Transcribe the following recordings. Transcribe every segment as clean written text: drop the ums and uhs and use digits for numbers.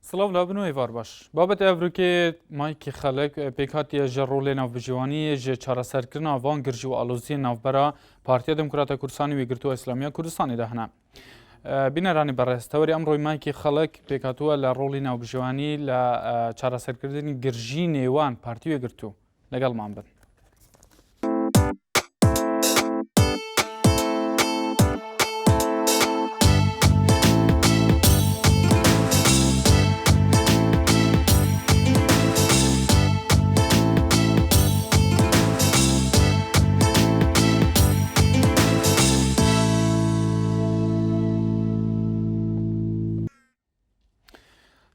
سڵاو لە بن و ئێوار باش. بابەتی ئەڤروکێ مایکی خەلک پێکهاتیە ژە ڕۆلێ ناوبژیوانیێ ژە چارەسەرکردنا ڤان گرژی و ئالۆزیێ ناوبەرا پارتیا دێموکراتە کوردستانی و یەکگرتووە ئیسلامیە کوردستانی دا هەنە. بینەرانی بەڕێز تەوەری ئەمڕۆی مایکی خەڵک پێکهاتووە لە ڕۆڵی ناوبژیوانی لە چارەسەرکردنی گرژی نێوان پارتی و یەکگرتوو. لەگەڵمان بن.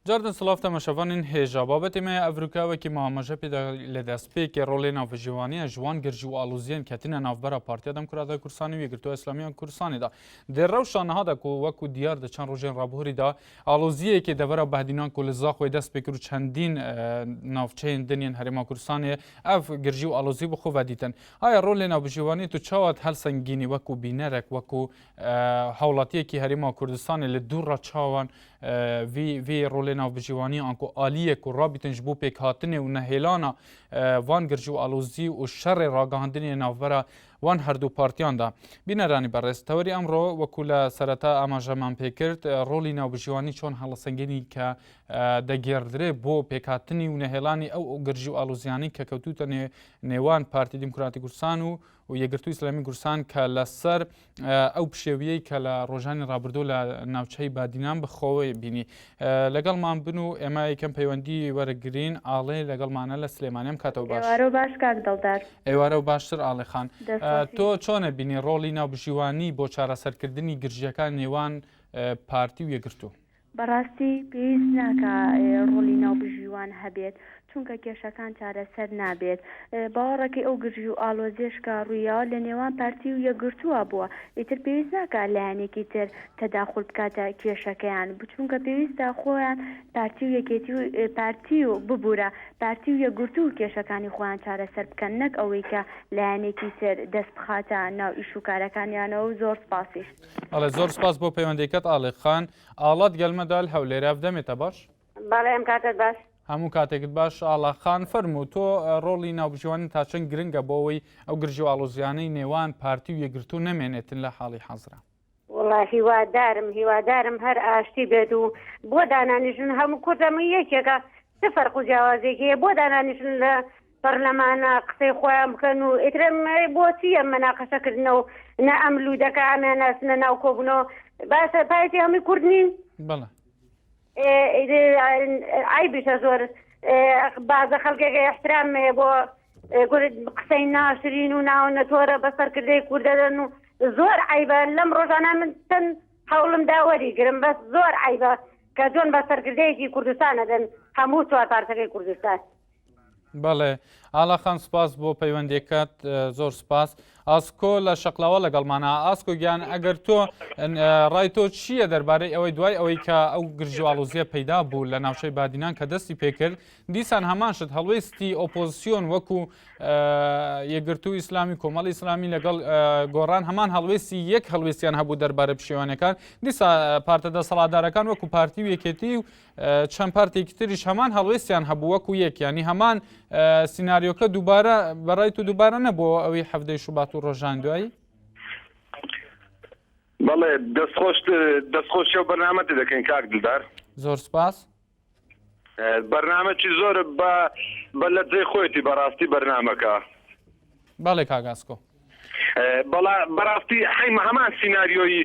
جاردن سڵاو تەمەشەڤانên hêja babetê me ya Evrûka wekî me amaje pê da li destpêkê rolê navbijîwaniya ji wan girjî û aloziyên ketine navbera Partiya Demokrata Kurdistanê û Yekgirtûya Îslamiya Kurdistanê de. Di rewşa niha de ku wekû diyar di çend rojên rabihurî de aloziyekê devera Behdînan ku li Zaxoyê dest pê kir û çendîn navçeyên din yên Herêma Kurdistanê ev girjî û alozî bi xwe vedîtin. Aya rolê navbijîwaniyê tu çawa helsengînî wekû bînerek wekû Hewlatiyekî Herêma Kurdistanê li dûr re çawan vî vê rolê navbijîwanî anku aliyek ku rabîtin ji bo pêkhatinê û nehêlana van girjî û alozî û şerê ragihandinê navbera wan herdu partiyan de. Bîneranî berêz, tewerî emro wekû li sereta amajeman pê kird, rolî navbijîwanî çon helesengînî ke degêrdirê bo pêkhatinî û nehêlanî ew girjî û aloziyanî ke kewtûte nêwan Partî Demokratî Kurdistan û و یەکگرتوو ئیسلامی کوردستان کە لەسەر ئەو پشێویەی کە لە ڕۆژانی ڕابردوو لە ناوچەی بادینان بخۆی بینی لەگەڵمان بن و ئێمە یەکەم پەیوەندی وەرەگرین ئاڵێ لەگەڵمانە لە سلێمانیم کاتەوە باش ئێوارە باش کاک دڵدار ئێوارە و باشتر ئاڵێ خان تۆ چۆنە بینی ڕۆڵی ناوبژیوانی بۆ چارەسەرکردنی گرژیەکان نێوان پارتی و یەکگرتوو؟ بەڕاستی پێویست ناکا ڕۆڵی ناوبژیوان هەبێت چونکە کێشەکان چارەسەر نابێت باوەڕەکەی ئەو گرژی و ئاڵۆزیەش کە ڕوویاوە لە نێوان پارتی و یەکگرتووە بووە ئیتر پێویست ناکا لایەنێکی تر تەداخول بکاتە کێشەکەیان چونکە پێویستە خۆیان پارتی و یەکێتی و پارتی و ببورە پارتی و یەکگرتوو کێشەکانی خۆیان چارەسەر بکەن نەک ئەوەی کە لایەنێکی تر دەست بخاتە ناو ئیش و کارەکانیانەوە و زۆر سپاسیش. بەڵێ زۆر سپاس بۆ پەیوەندیکەت ئاڵێ خان. ئاڵات گەلمەدال هەولێر ئەف دەمێتە باش؟ بەڵێ ئەم کاتەت باش. هەموو کاتێکت باش ئاڵا خان فەرموو تۆ ڕۆڵی ناوبژیوانی تا چەند گرنگە بۆ ئەوەی ئەو گرژی و ئاڵۆزیانەی نێوان پارتی و یەکگرتوو نەمێنێتن لە حاڵی حازرا؟ وەڵا هیوادارم هیوادارم هەر ئاشتی بێت و بۆ دانانیشن هەموو کورد هەمووی یەکێکە چ فەرق و جیاوازێکی هەیە بۆ دانانیشن لە پەرلەمانە قسەی خۆیان بکەن و ئیتر بۆچی ئەم مەناقەشەکردنە و نە ئەم لوودەکە ئەمیان ناسنە ناو کۆبوونەوە باشە پارتی هەمووی کورد نین بەڵێ عیبیشە زۆر بازە خەڵکێک احترام هەیە بۆ کورد قسەی ناشرین و ناونەتۆرە بە سەرکردەی کوردەدەن و زۆر عیبە لەم ڕۆژانە من چەند هەوڵم دا وەریگرم بەس زۆر عیبە کە جۆن بە سەرکردەیەکی کوردستان ئەدەن هەموو چوار پارچەکەی کوردستان. بەڵێ ئاڵا خان سپاس بۆ پەیوەندیەکەت زۆر سپاس ئاسکۆ لە شەقلاوە لەگەڵمانە ئاسکۆ گیان ئەگەر تۆ ڕای تۆ چییە دەربارەی ئەوەی دوای ئەوەی کە ئەو گرژیواڵوزیە پەیدا بوو لە ناوچەی بادینان کە دەستی پێکرد دیسان هەمان شت هەڵوێستی ئۆپۆزیسیۆن وەکو یەکگرتوو ئیسلامی کۆمەڵی ئیسلامی لەگەڵ گۆڕان هەمان هەڵوێستی یەک هەڵوێستیان هەبوو دەربارە پشیوانەکان دیسا پارتە دەسەڵاتدارەکان وەکو پارتی و یەکێتی و چەند پارتێکی تریش هەمان هەڵوێستیان هەبوو وەکو یەک ینی هەمان سیناریۆکە دووبارە بەڕای تو دووبارە نەبووەوە ئەوی حەفتەی شوبات و ڕۆژان دوایی بەڵێ دەستخۆش دەستخۆشی و بەرنامەت دەکەین کاک دلدار زۆر سپاس بەرنامەکی زۆر بە بە لە جێی خۆیەتی بەڕاستی بەرنامەکە. بەڵێ کاک ئاسکۆ. بەڵا بەڕاستی حەیمە هەمان سیناریۆی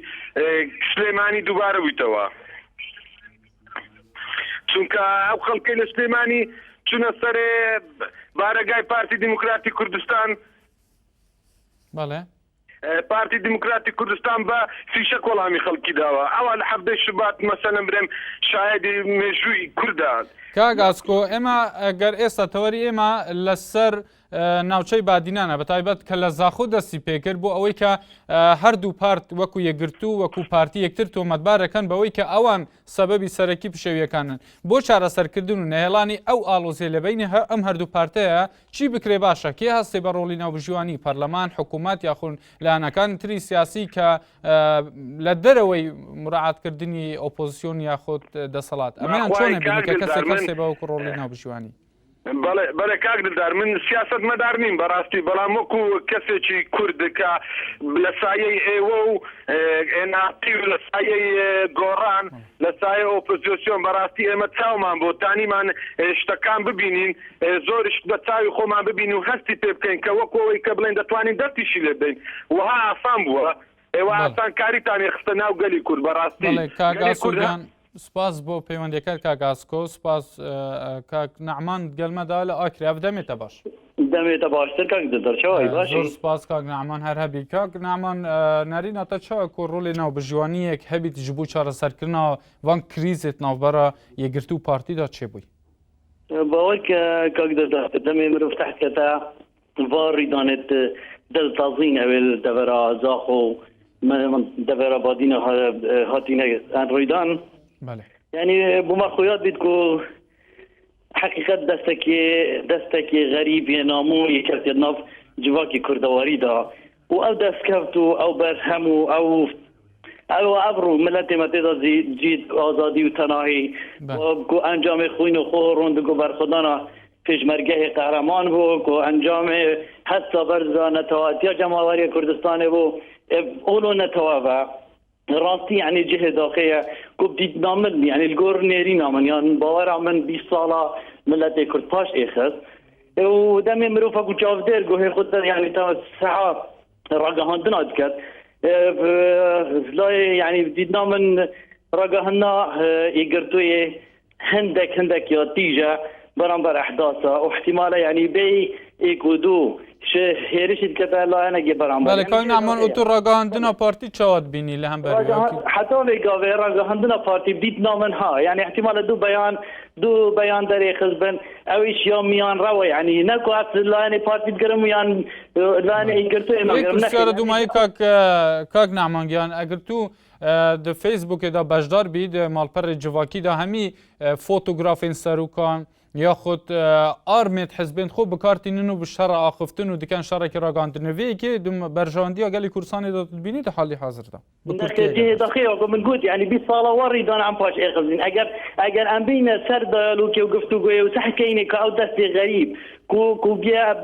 سلێمانی دووبارە بوویتەوە چونکە ئەو خەڵکەی لە سلێمانی چونە سەرێ بارەگای پارتی دیموکراتی کوردستان بەڵێ پارتی دیموکراتی کوردستان بە فیشەک وەڵامی خەڵکی داوە، ئەوا لە حەڤدەی شوبات مەسەلەن برێم شایەدی مێژووی کوردە. کاک ئاسکۆ ئێمە گەر ئێستا تەوەری ئێمە لەسەر. ناوچەی بادینانە بە تایبەت کە لە زاخۆ دەستی پێکرد بۆ ئەوەی کە هەردوو پارت وەکو یەکگرتوو وەکو پارتی یەکتر تۆمەتبارەکەن بەوەی کە ئەوان سەبەبی سەرەکی پشێویەکانن بۆ چارەسەرکردن و نەهێڵانی ئەو ئاڵۆزیە لە بەینی ئەم هەردوو پارتەیە چی بکرێ باشە؟ کێ هەستێ بە ڕۆڵی ناوبژیوانی پەرلەمان، حکوومەت یاخود لایەنەکانی تری سیاسی کە لە دەرەوەی مراعاتکردنی ئۆپۆزیسیۆن یاخود دەسەڵات ئەمەیان چۆن ئەبینی کە کەسێک هەستێ بە وەکو ڕۆڵی ناوبژیوانی؟ بەڵێ بەڵێ کاک دلدار من سیاسەت مەدار نیم بەڕاستی بەڵام وەکو کەسێکی کورد کە لە سایەی ئێوە و ئێن ئار تی و لە سایەی گۆڕان لە سایەی ئۆپۆزیسیۆن بەڕاستی ئێمە چاومان بۆ تانیمان شتەکان ببینین زۆر شت بە چاوی خۆمان ببینین و هەستی پێ بکەین کە وەکو ئەوەی کە بڵێین دەتوانین دەستیشی لێ بدەین وەها ئاسان بووە ئێوە ئاسانکاریتانی خستە ناو گەلی کورد بەڕاستی بەڵێ کاک گەلی ئاسۆ کورد گیان سپاس بۆ پەیوەندیەکەت کاک ئاسکۆ سپاس کاک نەعمان گەلمەدا لە ئاکرێ ئەف دەمێتە باش. دەمێتە باشتر کاک دڵدار چاوای باشی؟ زۆر سپاس کاک نەعمان هەر هەبی کاک نەعمان نەرینە تە چا کو ڕۆلێ ناوبژیوانیەک هەبیت ji bo çareserkirina van krîzêt navbera Yekgirtû û Partî de çêbûyî? باوەر کە کاک دڵدار دەمێ مرۆڤ تەحت کەتە ڤا ڕیدانێت دل تەزین ئەوێ دەڤەرا زاخۆ دەڤەرا بادینە هاتینە ڕیدان بەلێ. یعنی بۆ مە خویات بیت کو حەقیقەت دەستەکێ دەستەکێ غەریب یێ نامۆ یێ کەفتیە ناڤ جڤاکی کوردەواری دا و ئەو دەستکەفت و ئەو بەرهەم و ئەو ئەو ئەڤڕوو ملەتێ مە تێدا جی جی ئازادی و تەناهی کو ئەنجامێ خوین و خۆ ڕۆندک و بەرخودانا پێشمەرگەهێ قەهرەمان بوو کو ئەنجامێ هەستا بەرزا نەتەواتیا جەماوەریە کوردستانێ بوو ئێ ئۆلۆ نەتەوە ڤە ڕاستی یعنی جهه داخەیە کو دیدنا من یعنی لگۆر نێرینا من یان باوەرا من 20 ساڵە ملەتێ کورد پاش ئێخست و دەمێ مرۆڤ کو چاودێر گوهێ خود یعنی تا سەعا ڕاگەهاندنا دکەت لای یعنی دیدنا من ڕاگەهاندنا یەکگرتوویێ هندێک هندێک یا تیژە بەرامبەر ئەحداسە و احتیمالە یعنی بێ ئێک و دوو هێرشی دکەتە لایەنێکی بەرامبەر بەڵێ کاک نەعمان و تو ڕاگەهاندنا پارتی چاوە دبینی لە هەمبەر حتا وێ گاوێ ڕاگەهاندنا پارتی دیدنا من ها یعنی احتیمالە دوو بەیان دوو بەیان دەرێ خست بن ئەویش یا میان ڕەوە یعنی نەکو ئەس لایەنی پارتی دگرم یان لایەنی ئیگرتو ئێمە گرم پرسیارە دومایی کاک کاک نەعمان گیان ئەگەر تو di Facebookê de beşdar bî di malperê civakî de hemî fotografên serokan yaxud armêt hizbên xwe bikar tînin û bi şer axiftin û dikin şerekî ragihandinê. Vê yekê di berjewendiya gelê Kurdistanê de tu dibînî di halî hazir de. Bi kurtiyê Cihê daxê ya ku min got yanî 20 sala werî dan em paş êxizîn. Eger eger em bîne ser diyalogê û guftûgoyê û sehkeynê ku ew destê xerîb ku ku biye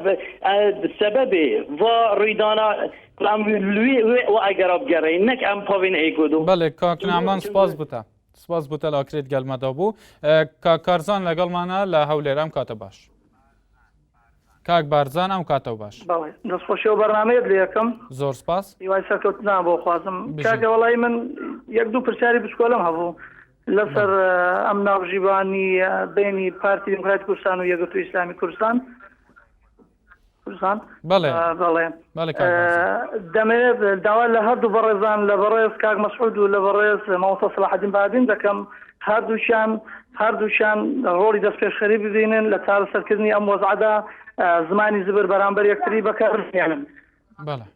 sebebê va rûydana Em li wê wê egera bigereyîn nek em pavên êk û du. Belê kak Neman spas bo te. Spas bo te li Akrê digel me de bû. Kak Karzan لەگەڵمانە لە هەولێر ئەم کاتە باش. کاک بارزان ئەم کاتەو باش. بەڵێ دەستخۆشی ئەو بەرنامەیەت لێ ئەکەم. زۆر سپاس. هیوای سەرکەوتنتان بۆ خوازم. کاکە وەڵایی من یەک دوو پرسیاری بچکۆلەم هەبوو لەسەر ئەم ناوبژیوانی بەینی پارتی دیموکراتی کوردستان و یەکگرتووی ئیسلامی کوردستان. کوردستان بەڵێ بەڵێ بەڵێ کاک بارزان. دەمەوێت داوا لە هەردوو بەڕێزان لە بەڕێز کاک مەسعود و لە بەڕێز مامۆستا سەلاحەدین بادین دەکەم هەردووکیان هەردووکیان ڕۆڵی دەستپێشخەری ببینن لە چارەسەرکردنی ئەم وەزعەدا زمانی زبر بەرامبەر یەکتری بەکاربهێنن. بەڵێ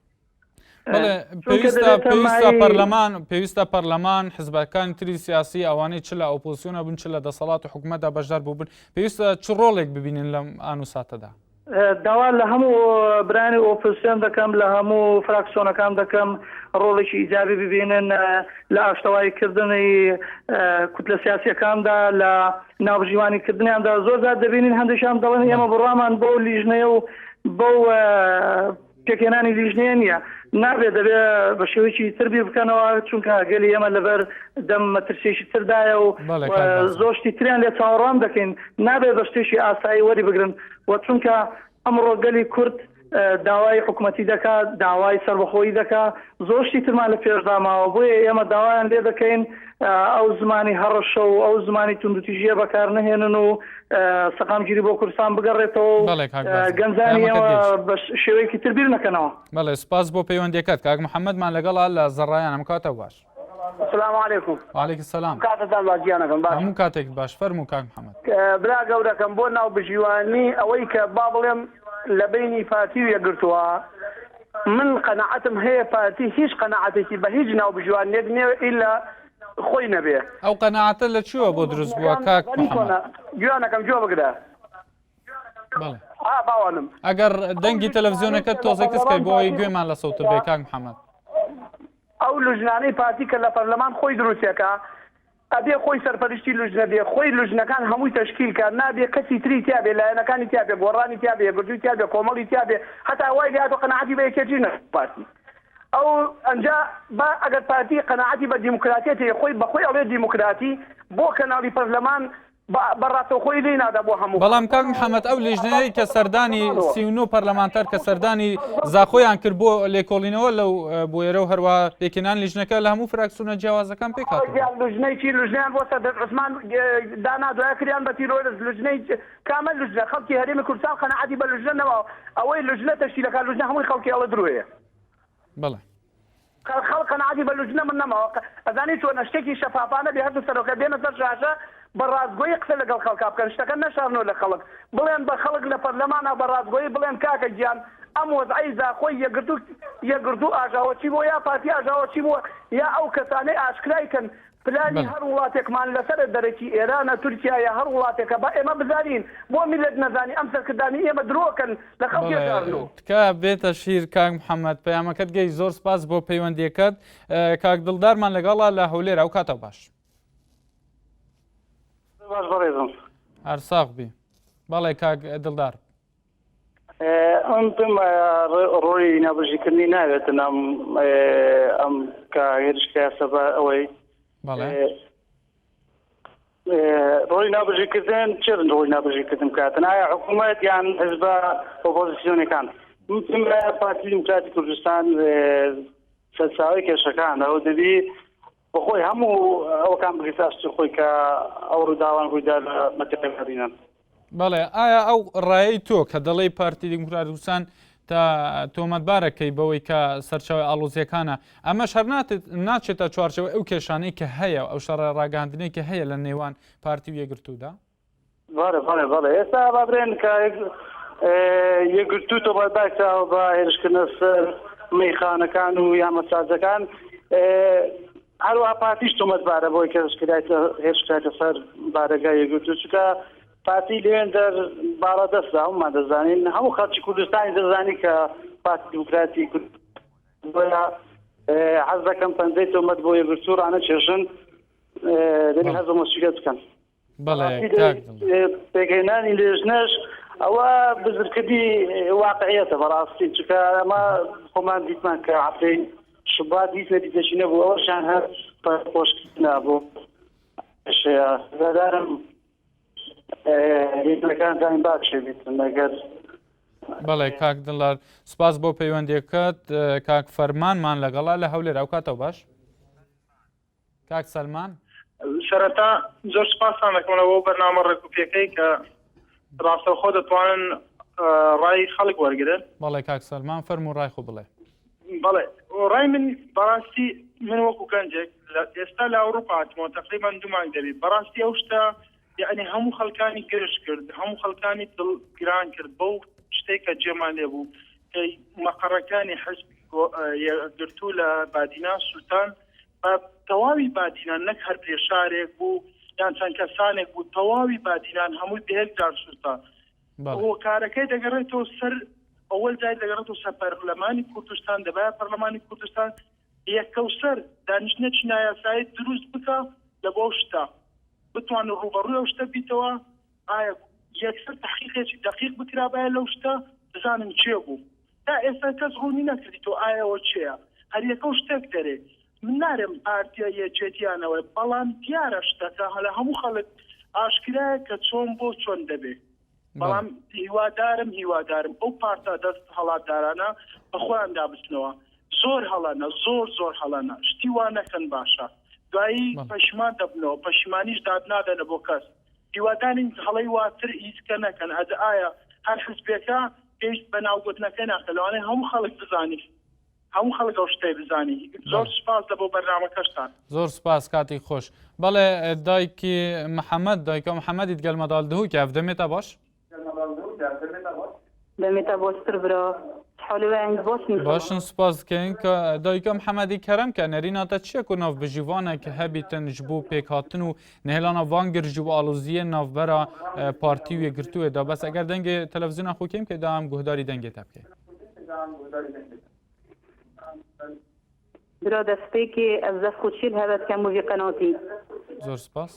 بەڵێ پێویستە پێویستە پەرلەمان پێویستە پەرلەمان حزبەکانی تری سیاسی ئەوانەی چ لە ئۆپۆزیسیۆنە بن چ لە دەسەڵات و حکوومەتدا بەشدار بووبن پێویستە چ ڕۆڵێک ببینن لەم ئان و ساتەدا؟ داوا لە هەموو برایانی ئۆپۆزیسیۆن دەکەم لە هەموو فراکسیۆنەکان دەکەم ڕۆڵێکی ئیجابی ببینن لە ئاشتەوایی کردنی کوتلە سیاسیەکاندا لە ناوبژیوانی کردنیاندا زۆر جار دەبینین هەندێکیان دەڵێن ئێمە بڕوامان بەو لیژنەیە و بەو پێکهێنانی لیژنەیە نییە نابێت دەبێ بە شێوەیەکی تر بیر بکەنەوە چونکە گەلی ئێمە لەبەر دەم مەترسیەکی تردایە و زۆر شتی تریان لێ چاوەڕوان دەکەین نابێت بە شتێکی ئاسایی وەری بگرن و چونکە ئەمڕۆ گەلی کورد داوای حکوومەتی دەکات داوای سربەخۆیی دەکات زۆر شتی ترمان لە پێشدا ماوە بۆیە ئێمە داوایان لێ دەکەین ئەو زمانی هەڕەشە و ئەو زمانی توندوتیژیە بەکار نەهێنن و سەقامگیری بۆ کوردستان بگەڕێتەوە و بەڵێ کاک بارزان. گەنجانی پەیامەکەت ئێمە گەیشت. بە شێوەیەکی تر بیر نەکەنەوە. بەڵێ سپاس بۆ پەیوەندیەکەت کاک محەممەدمان لەگەڵە لە زەڕایان ئەم کاتە باش. سلام علیکم. وعلیک السلام. کاتتان باش گیانەکەم باش. هەموو کاتێکت باش فەرموو کاک محەممەد. برا گەورەکەم بۆ ناوبژیوانی ئەوەی کە با بڵێم. لە بەینی پارتی و یەکگرتووە من قەناعەتم هەیە پارتی هیچ قەناعەتێکی بە هیچ ناوبژیوانێک نییە ئیلا خۆی نەبێ. ئەو قەناعەتە لە کوێوە بۆ دروست بووە کاک محەمەد؟ گوێیانەکەم گوێ بگرە. بەڵێ. ئا باوانم. ئەگەر دەنگی تەلەفزیۆنەکەت تۆزێک کز کەی بۆ ئەوەی گوێمان لە سەوتت بێ کاک محەمەد. ئەو لوجنانەی پارتی کە لە پەرلەمان خۆی دروستیەکا ئەبێ خۆی سەرپەرشتی لوجنە بێ خۆی لوجنەکان هەمووی تەشکیل کا نابێ کەسی تری تیا بێ لایەنەکانی تیا بێ گۆڕانی تیا بێ یەکگرتووی تیا بێ کۆمەڵی تیا بێ هەتا وای لێهاتوە قەناعەتی بە یەکێتیش نەبێ پارتی ئەو ئەنجا با ئەگەر پارتی قەناعەتی بە دیموکراتیەت هەیە خۆی بەخۆی ئەڵێ دیموکراتی بۆ کەناڵی پەرلەمان بە ڕاستەوخۆی لێی نادا بۆ هەموو بەڵام کاک محەمەد ئەو لیژنەیەی کە سەردانی 39 پەرلەمانتار کە سەردانی زاخۆیان کرد بۆ لێکۆڵینەوە لەو بویەرە و هەروەها پێکهێنان لیژنەکە لە هەموو فراکسیۆنە جیاوازەکان پێکهاتبوو. گیان لوجنەی چی لوجنەیان بۆ سەردەشت عوسمان دانا دوای کریان بە تیرۆرست لوجنەی کامە لوجنە خەڵکی هەرێمی کوردستان قەناعەتی بە لوجنە نەماوە ئەوەی لوجنە تەشکیلەکا لوجنە هەمووی خەڵکی ئەڵێ درۆیە. بەڵێ. خەڵک قەناعەتی بە لوجنە من نەماوە ئەزانی چۆنە شتێکی شەفافانە بێ هەردوو سەرۆکە بێنە سەر شاشە بە ڕاستگۆیی قسە لەگەڵ خەڵکا بکەن شتەکە نەشارنەوە لە خەڵک بڵێن بە خەڵک لە پەرلەمانا بە ڕاستگۆیی بڵێن کاکە گیان ئەم وەزعەی زاخۆی یەکگرتوو یەکگرتوو ئاژاوەچی بووە یا پارتی ئاژاوەچی بووە یا ئەو کەسانەی ئاشکرای کەن پلانی بەڵێ. هەر وڵاتێکمان لەسەرە دەرەکی ئێرانە تورکیا یا هەر وڵاتێکە با ئێمە بزانین بۆ میللەت نەزانی ئەم سەرکردانەی ئێمە درۆکەن لە خەڵکی بەڵێ ئەشارنەوە. تکایە بێتە شیر کاک محەممەد پەیامەکەت گەیشت زۆر سپاس بۆ پەیوەندیەکەت کاک دڵدارمان لەگەڵە لە هەولێر ئەو کاتە باش. باش بەڕێزم. هەر ساغ بی بەڵێ کاک دڵدار. ئەم پێم وایە ڕۆڵی نابژیکردنی ناوێتن ئەم ئەم کە هێرشکرا سەبە ئەوەی ڕۆڵی نابژیکردن چ ڕۆڵی نابژیکردن بکاتن ئایا حکوومەت یان حزبە ئۆپۆزیسیۆنەکان من پێم وایە پارتی دیموکراتی کوردستان سەرچاوەی کێشەکان ئەو دەبی بەخۆی هەموو ئەوەکان بگرێتە ئەستۆی خۆی کە ئەو ڕووداوان ڕوویدا لە مەتیقەی بادینان. بەڵێ ئایا ئەو ڕایەی تۆ کە دەڵێی پارتی دیموکرات کوردستان تا تۆمەتبارەکەی بەوەی کە سەرچاوی ئاڵۆزیەکانە ئەمەش هەر ناچێتە چوارچەوە ئەو کێشانەی کە هەیە ئەو شەڕە ڕاگەاندنەی کە هەیە لە نێوان پارتی و یەکگرتوودا؟ بەڵێ بەڵێ بەڵێ ئێستا با برێن کە یەکگرتوو تۆمەتبار کراوە بە هێرشکردنە سەر مەیخانەکان و یامەساجەکان هەروەها پارتیش تۆمەتبارە بۆی کە هێرشکرایتە سەر بارەگای یەکگرتوو چونکە پارتی لەوێن دەر باڵادەستە هەمومان دەزانین هەموو خەڵکی کوردستانی دەزانی کە پارتی دیموکراتی بۆیە حەز دەکەم پەنجەی تۆمەت بۆ یەکگرتوو ڕانەکێشن دەبێ هەز بە مەسئولیەت بکەن. بەڵێ کاک دڵ. پێکهێنانی لێژنەش ئەوە بزرکردنی واقعیەتە بەڕاستی چونکە ئەمە خۆمان دیتمان کە هەفتەی شوبات هیچ نەتیجەکی نەبوو ئەوەشیان هەر پەرپۆشکردنە بۆ شەیە هیوادارم لێژنەکان دایم باشێ بیتن ئەگەر بەڵێ کاک دڵار سپاس بۆ پەیوەندیەکەت کاک فەرمانمان لەگەڵا لە هەولێر ئەو کاتەوە باش. کاک سەلمان. سەرەتا زۆر سوپاستان دەکەم لە بۆ بەرنامە ڕێک و پێکەی کە ڕاستەوخۆ دەتوانن ڕای خەڵک وەرگرن. بەڵێ کاک سەلمان فەرموو ڕای خۆ بڵێ. بەڵێ ڕای من بەڕاستی من وەکو گەنجێک لە ئێستا لە ئەوروپا هاتمەوە تەقریبەن دوو مانگ دەبی بەڕاستی ئەو شتە یەعنی هەموو خەڵکانی گرژ کرد هەموو خەڵکانی دڵ گران کرد بەو شتێک کە جێمان لێ بوو کە مەقەڕەکانی حزب یەکگرتوو لە بادینان سووتان بە تەواوی بادینان نەک هەر پێشارێک بوو یان چەند کەسانێک بوو تەواوی بادینان هەمووی بە یەک جار سووتا هۆکارەکەی دەگەڕێتەوە سەر ئەوەل جار دەگەڕێتەوە سەر پەرلەمانی کوردستان دەبایە پەرلەمانی کوردستان یەکەوسەر دانیشتنێکی نایاسایی دروست بکە لە بۆ شتە بتوانن ڕووبەڕووی ئەو شتە بیتەوە ئایا یەکسەر تەحقیقێکی دەقیق بکرابایە لەو شتە بزانن کێ بوو تا ئێستا کەس ڕوونی نەکردیتەوە ئایا ئەوە کێیە هەریەکە و شتێک دەرێ من نارێم پارتیە یەکێتیانەوە بەڵام دیارە شتەکە لە هەموو خەڵک ئاشکرایە کە چۆن بۆ چۆن دەبێ بەڵام هیوادارم هیوادارم ئەو پارتە دەست هەڵاتدارانە بە خۆیاندا بچنەوە زۆر هەڵەنە زۆر زۆر هەڵەنە شتی وا نەکەن باشە دوایی پەشیمان دەبنەوە پەشیمانیش داد نادەنە بۆ کەس هیوادارین هەڵەی واتر هیچ کە نەکەن ئەد ئایا هەر حزبێکە پێویست بە ناوگوتنەکە ناکە لەوانەیە هەموو خەڵک بزانی هەموو خەڵک ئەو شتەی بزانی زۆر سوپاس لە بۆ بەرنامەکەشتان. زۆر سوپاس کاتی خۆش. بەڵێ دایکی محەمەد دایکە محەمەدیت گەل مەدال دهوکی ئەف دەمێتە باش؟ دەمێ تا باشتر برا حالی وە هیچ باش نیشە. باشن سپاس دکەین کە دایکە محەمەدی کەرەم کە نەرینا تە چیە کو ناوبژیوانەک هەبیتن ji bo pêkhatin û nehêlana van girjî û aloziyên navbera partî û yekgirtûyê de bes eger dengê televizyona xwe kêm kê da em guhdarî dengê te bikê. Bira destpêkê ez dest xwe çi li heve dikem bo vî qenatî. Zor spas.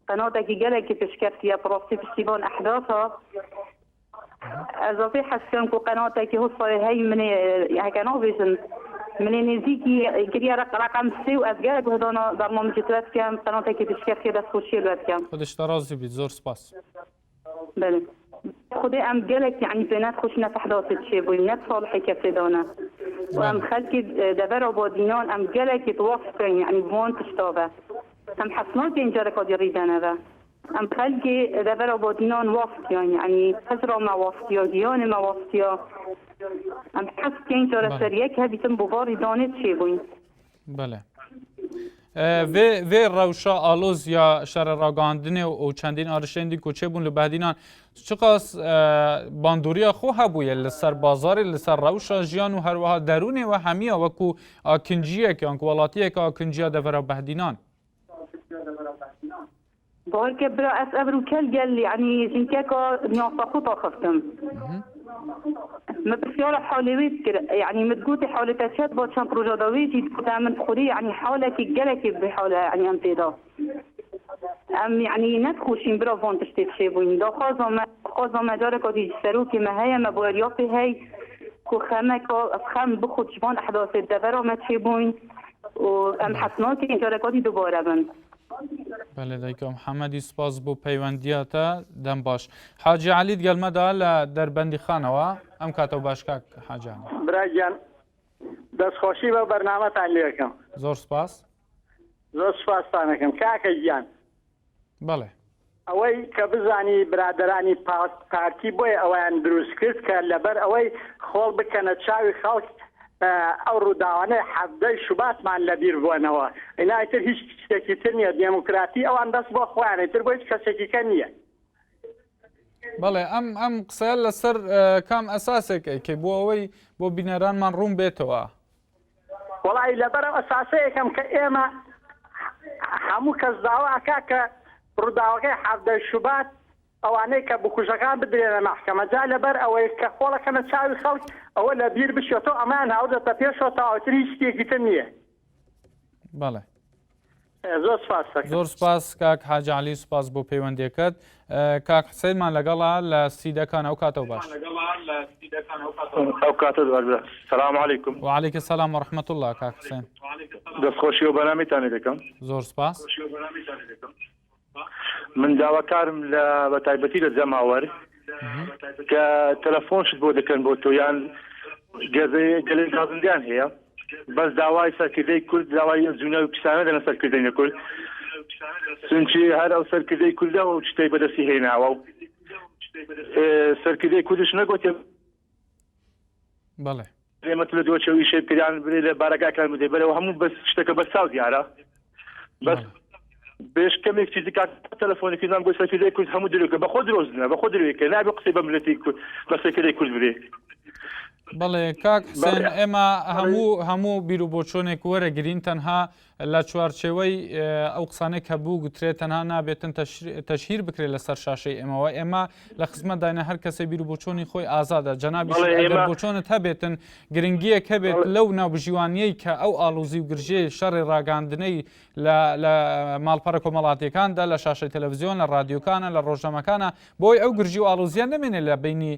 Qenatekî gelekî pêşkeftî ye bi rastî piştî van ehdasa Ez a pê hez dikim ku qenatekî hosayê hey min ê heke nabêjim min ê nêzîkî kiriye reqem sê û ez gelek guhdana bernamecê tu dikim qenatekî pêşkeftî ye destxweşiyê li we dikim. Xwedê ji te razî bît zor spas. Belê. Xwedê em gelek yanî pê ne dixweşî ne tehdatê çêbûyî ne di salihê kesê de ne û em xelkê devera Badînan em gelekî di wesf in yanî bi wan tişta ve. Em hez nakin careka dî rî deneve. Em xelkê devera Badînan wastiyan yanî hizra me wastiya, giyanê me wastiya. Em hez dikin çareseriyek hebîtin bo va rîdanê çêbûyîn. Bele. Vê vê rewşa aloz ya şerê ragihandinê û çendîn arişên din ku çêbûn li Behdînan çiqas bandoriya xwe hebûye li ser bazarê li ser rewşa jiyan û herwiha derûnê we hemiya wekû akinciyek yan ku welatiyeke akinciya devera Behdînan. Barke bira ez ev rûkel gel yanî jinkeka niyasa xwe taxiftim. Min pirsyara halê wê dikir yanî min digotê halê te çi ba çend roja da wê jî digote min xwedê yanî halekî gelekî bi hal e yanî em tê de. Em yanî nedixweşîn bira van tiştê çêbûyîn. Daxwaza me daxwaza me careka dî ji serokê me heye me baweriya pê hey ku xemeka xem bixwe ji van ehdasê devera me çêbûyîn û em hez nakin careka dî dubare bin. Belê dayika Muhammedî spas bo peywendiya te dem baş. Hacî Elî digel me da li Derbendîxanewa em katew baş kak Hacî Elî. Bira giyan دەستخۆشی بەو بەرنامەتان لێکەم. زۆر سپاس. زۆر سپاستان ئەکەم کاکە گیان. بەڵێ. ئەوەی کە بزانی برادەرانی پارتی بۆیە ئەوەیان دروست کرد کە لەبەر ئەوەی خۆڵ بکەنە چاوی خەڵک ئەو ڕووداوانەی حەڤدەی شوباتمان لەبیر بۆنەوە ئینا ئیتر هیچ شتێکی تر نییە دێموکراتی ئەوان بەس بۆ خۆیان ئیتر بۆ هیچ کەسێکی کە نییە. بەڵێ ئەم ئەم قسەیە لەسەر کام ئەساسێک ئەیکەی بۆ ئەوەی بۆ بینەرانمان ڕوون بێتەوە؟ وەڵی لەبەر ئەو ئەساسە یەکەم کە ئێمە هەموو کەس داوا ئەکا کە ڕووداوەکەی حەڤدەی شوبات ئەوانەی کە بکوژەکان بدرێنە مەحکەمە جا لەبەر ئەوەی کە خۆڵەکەنە چاوی خەڵک ئەوە لە بیر بچێتەوە ئەمەیان هاوردەتە پێشەوە تەواوتر هیچ شتێکی تر نییە. بەڵێ. زۆر سپاس دەکەم. زۆر سپاس کاک حاجی عەلی سپاس بۆ پەیوەندیەکەت کاک حسینمان لەگەڵە لە سیدەکان ئەو کاتەوە باش. ئەو کاتە باش برا سلام علیکم. وعلیک السلام ورحمة الله کاک حسین. دەستخۆشی و بەرنامەتانی دەکەم. زۆر سپاس. من داواکارم لە بە تایبەتی لە جەماوەر کە تەلەفۆنشت بۆ دەکەن بۆ تۆ یان گەلێ گازندیان هەیە بەس داوای سەرکردەی کورد داوای زوونە و پیسانە دەنە سەرکردەی کورد چونکی هەر ئەو سەرکردەی کوردە و شتەی بەدەستی هێناوە و سەرکردەی کوردش نەگوتێ بەڵێ. ئێمە لە دۆچە و ئیشێ پیران برێ لە بارەگاکان بدەی بەرەوە هەموو بەس شتەکە بەس چاو دیارە بەس بێش کەمێک چیزی کات تەلەفۆنێکی نام گۆی سەرکردەی کورد هەموو درۆکە بەخۆ درۆزنە بەخۆ درۆیەکە نابێ قسەی بە ملەتی کورد بە سەرکردەی کورد برێ بەڵێ کاک حسێن ئێمە هەموو هەموو بیر و بۆچۆنێک وەرەگرین تەنها لە چوارچێوەی ئەو قسانەی کە بوو گوترێت تەنها نابێتن تەشهیر بکرێت لەسەر شاشەی ئێمەوە ئێمە لە خزمەتداینە هەر کەسێ بیر و بۆچۆنی خۆی ئازادە جەنابیش ئەگەر بۆچۆنت هەبێتن گرنگیەک هەبێت لەو ناوبژیوانیەی کە ئەو ئاڵوزی و گرژێ شەڕی ڕاگەاندنەی لە ماڵپەڕە کۆمەڵاتیەکاندا لە شاشەی تەلەڤزیۆن لە ڕادیۆکانە لە ڕۆژنامەکانە بۆی ئەو گرژی و ئاڵوزیان نەمێنێت لە بینی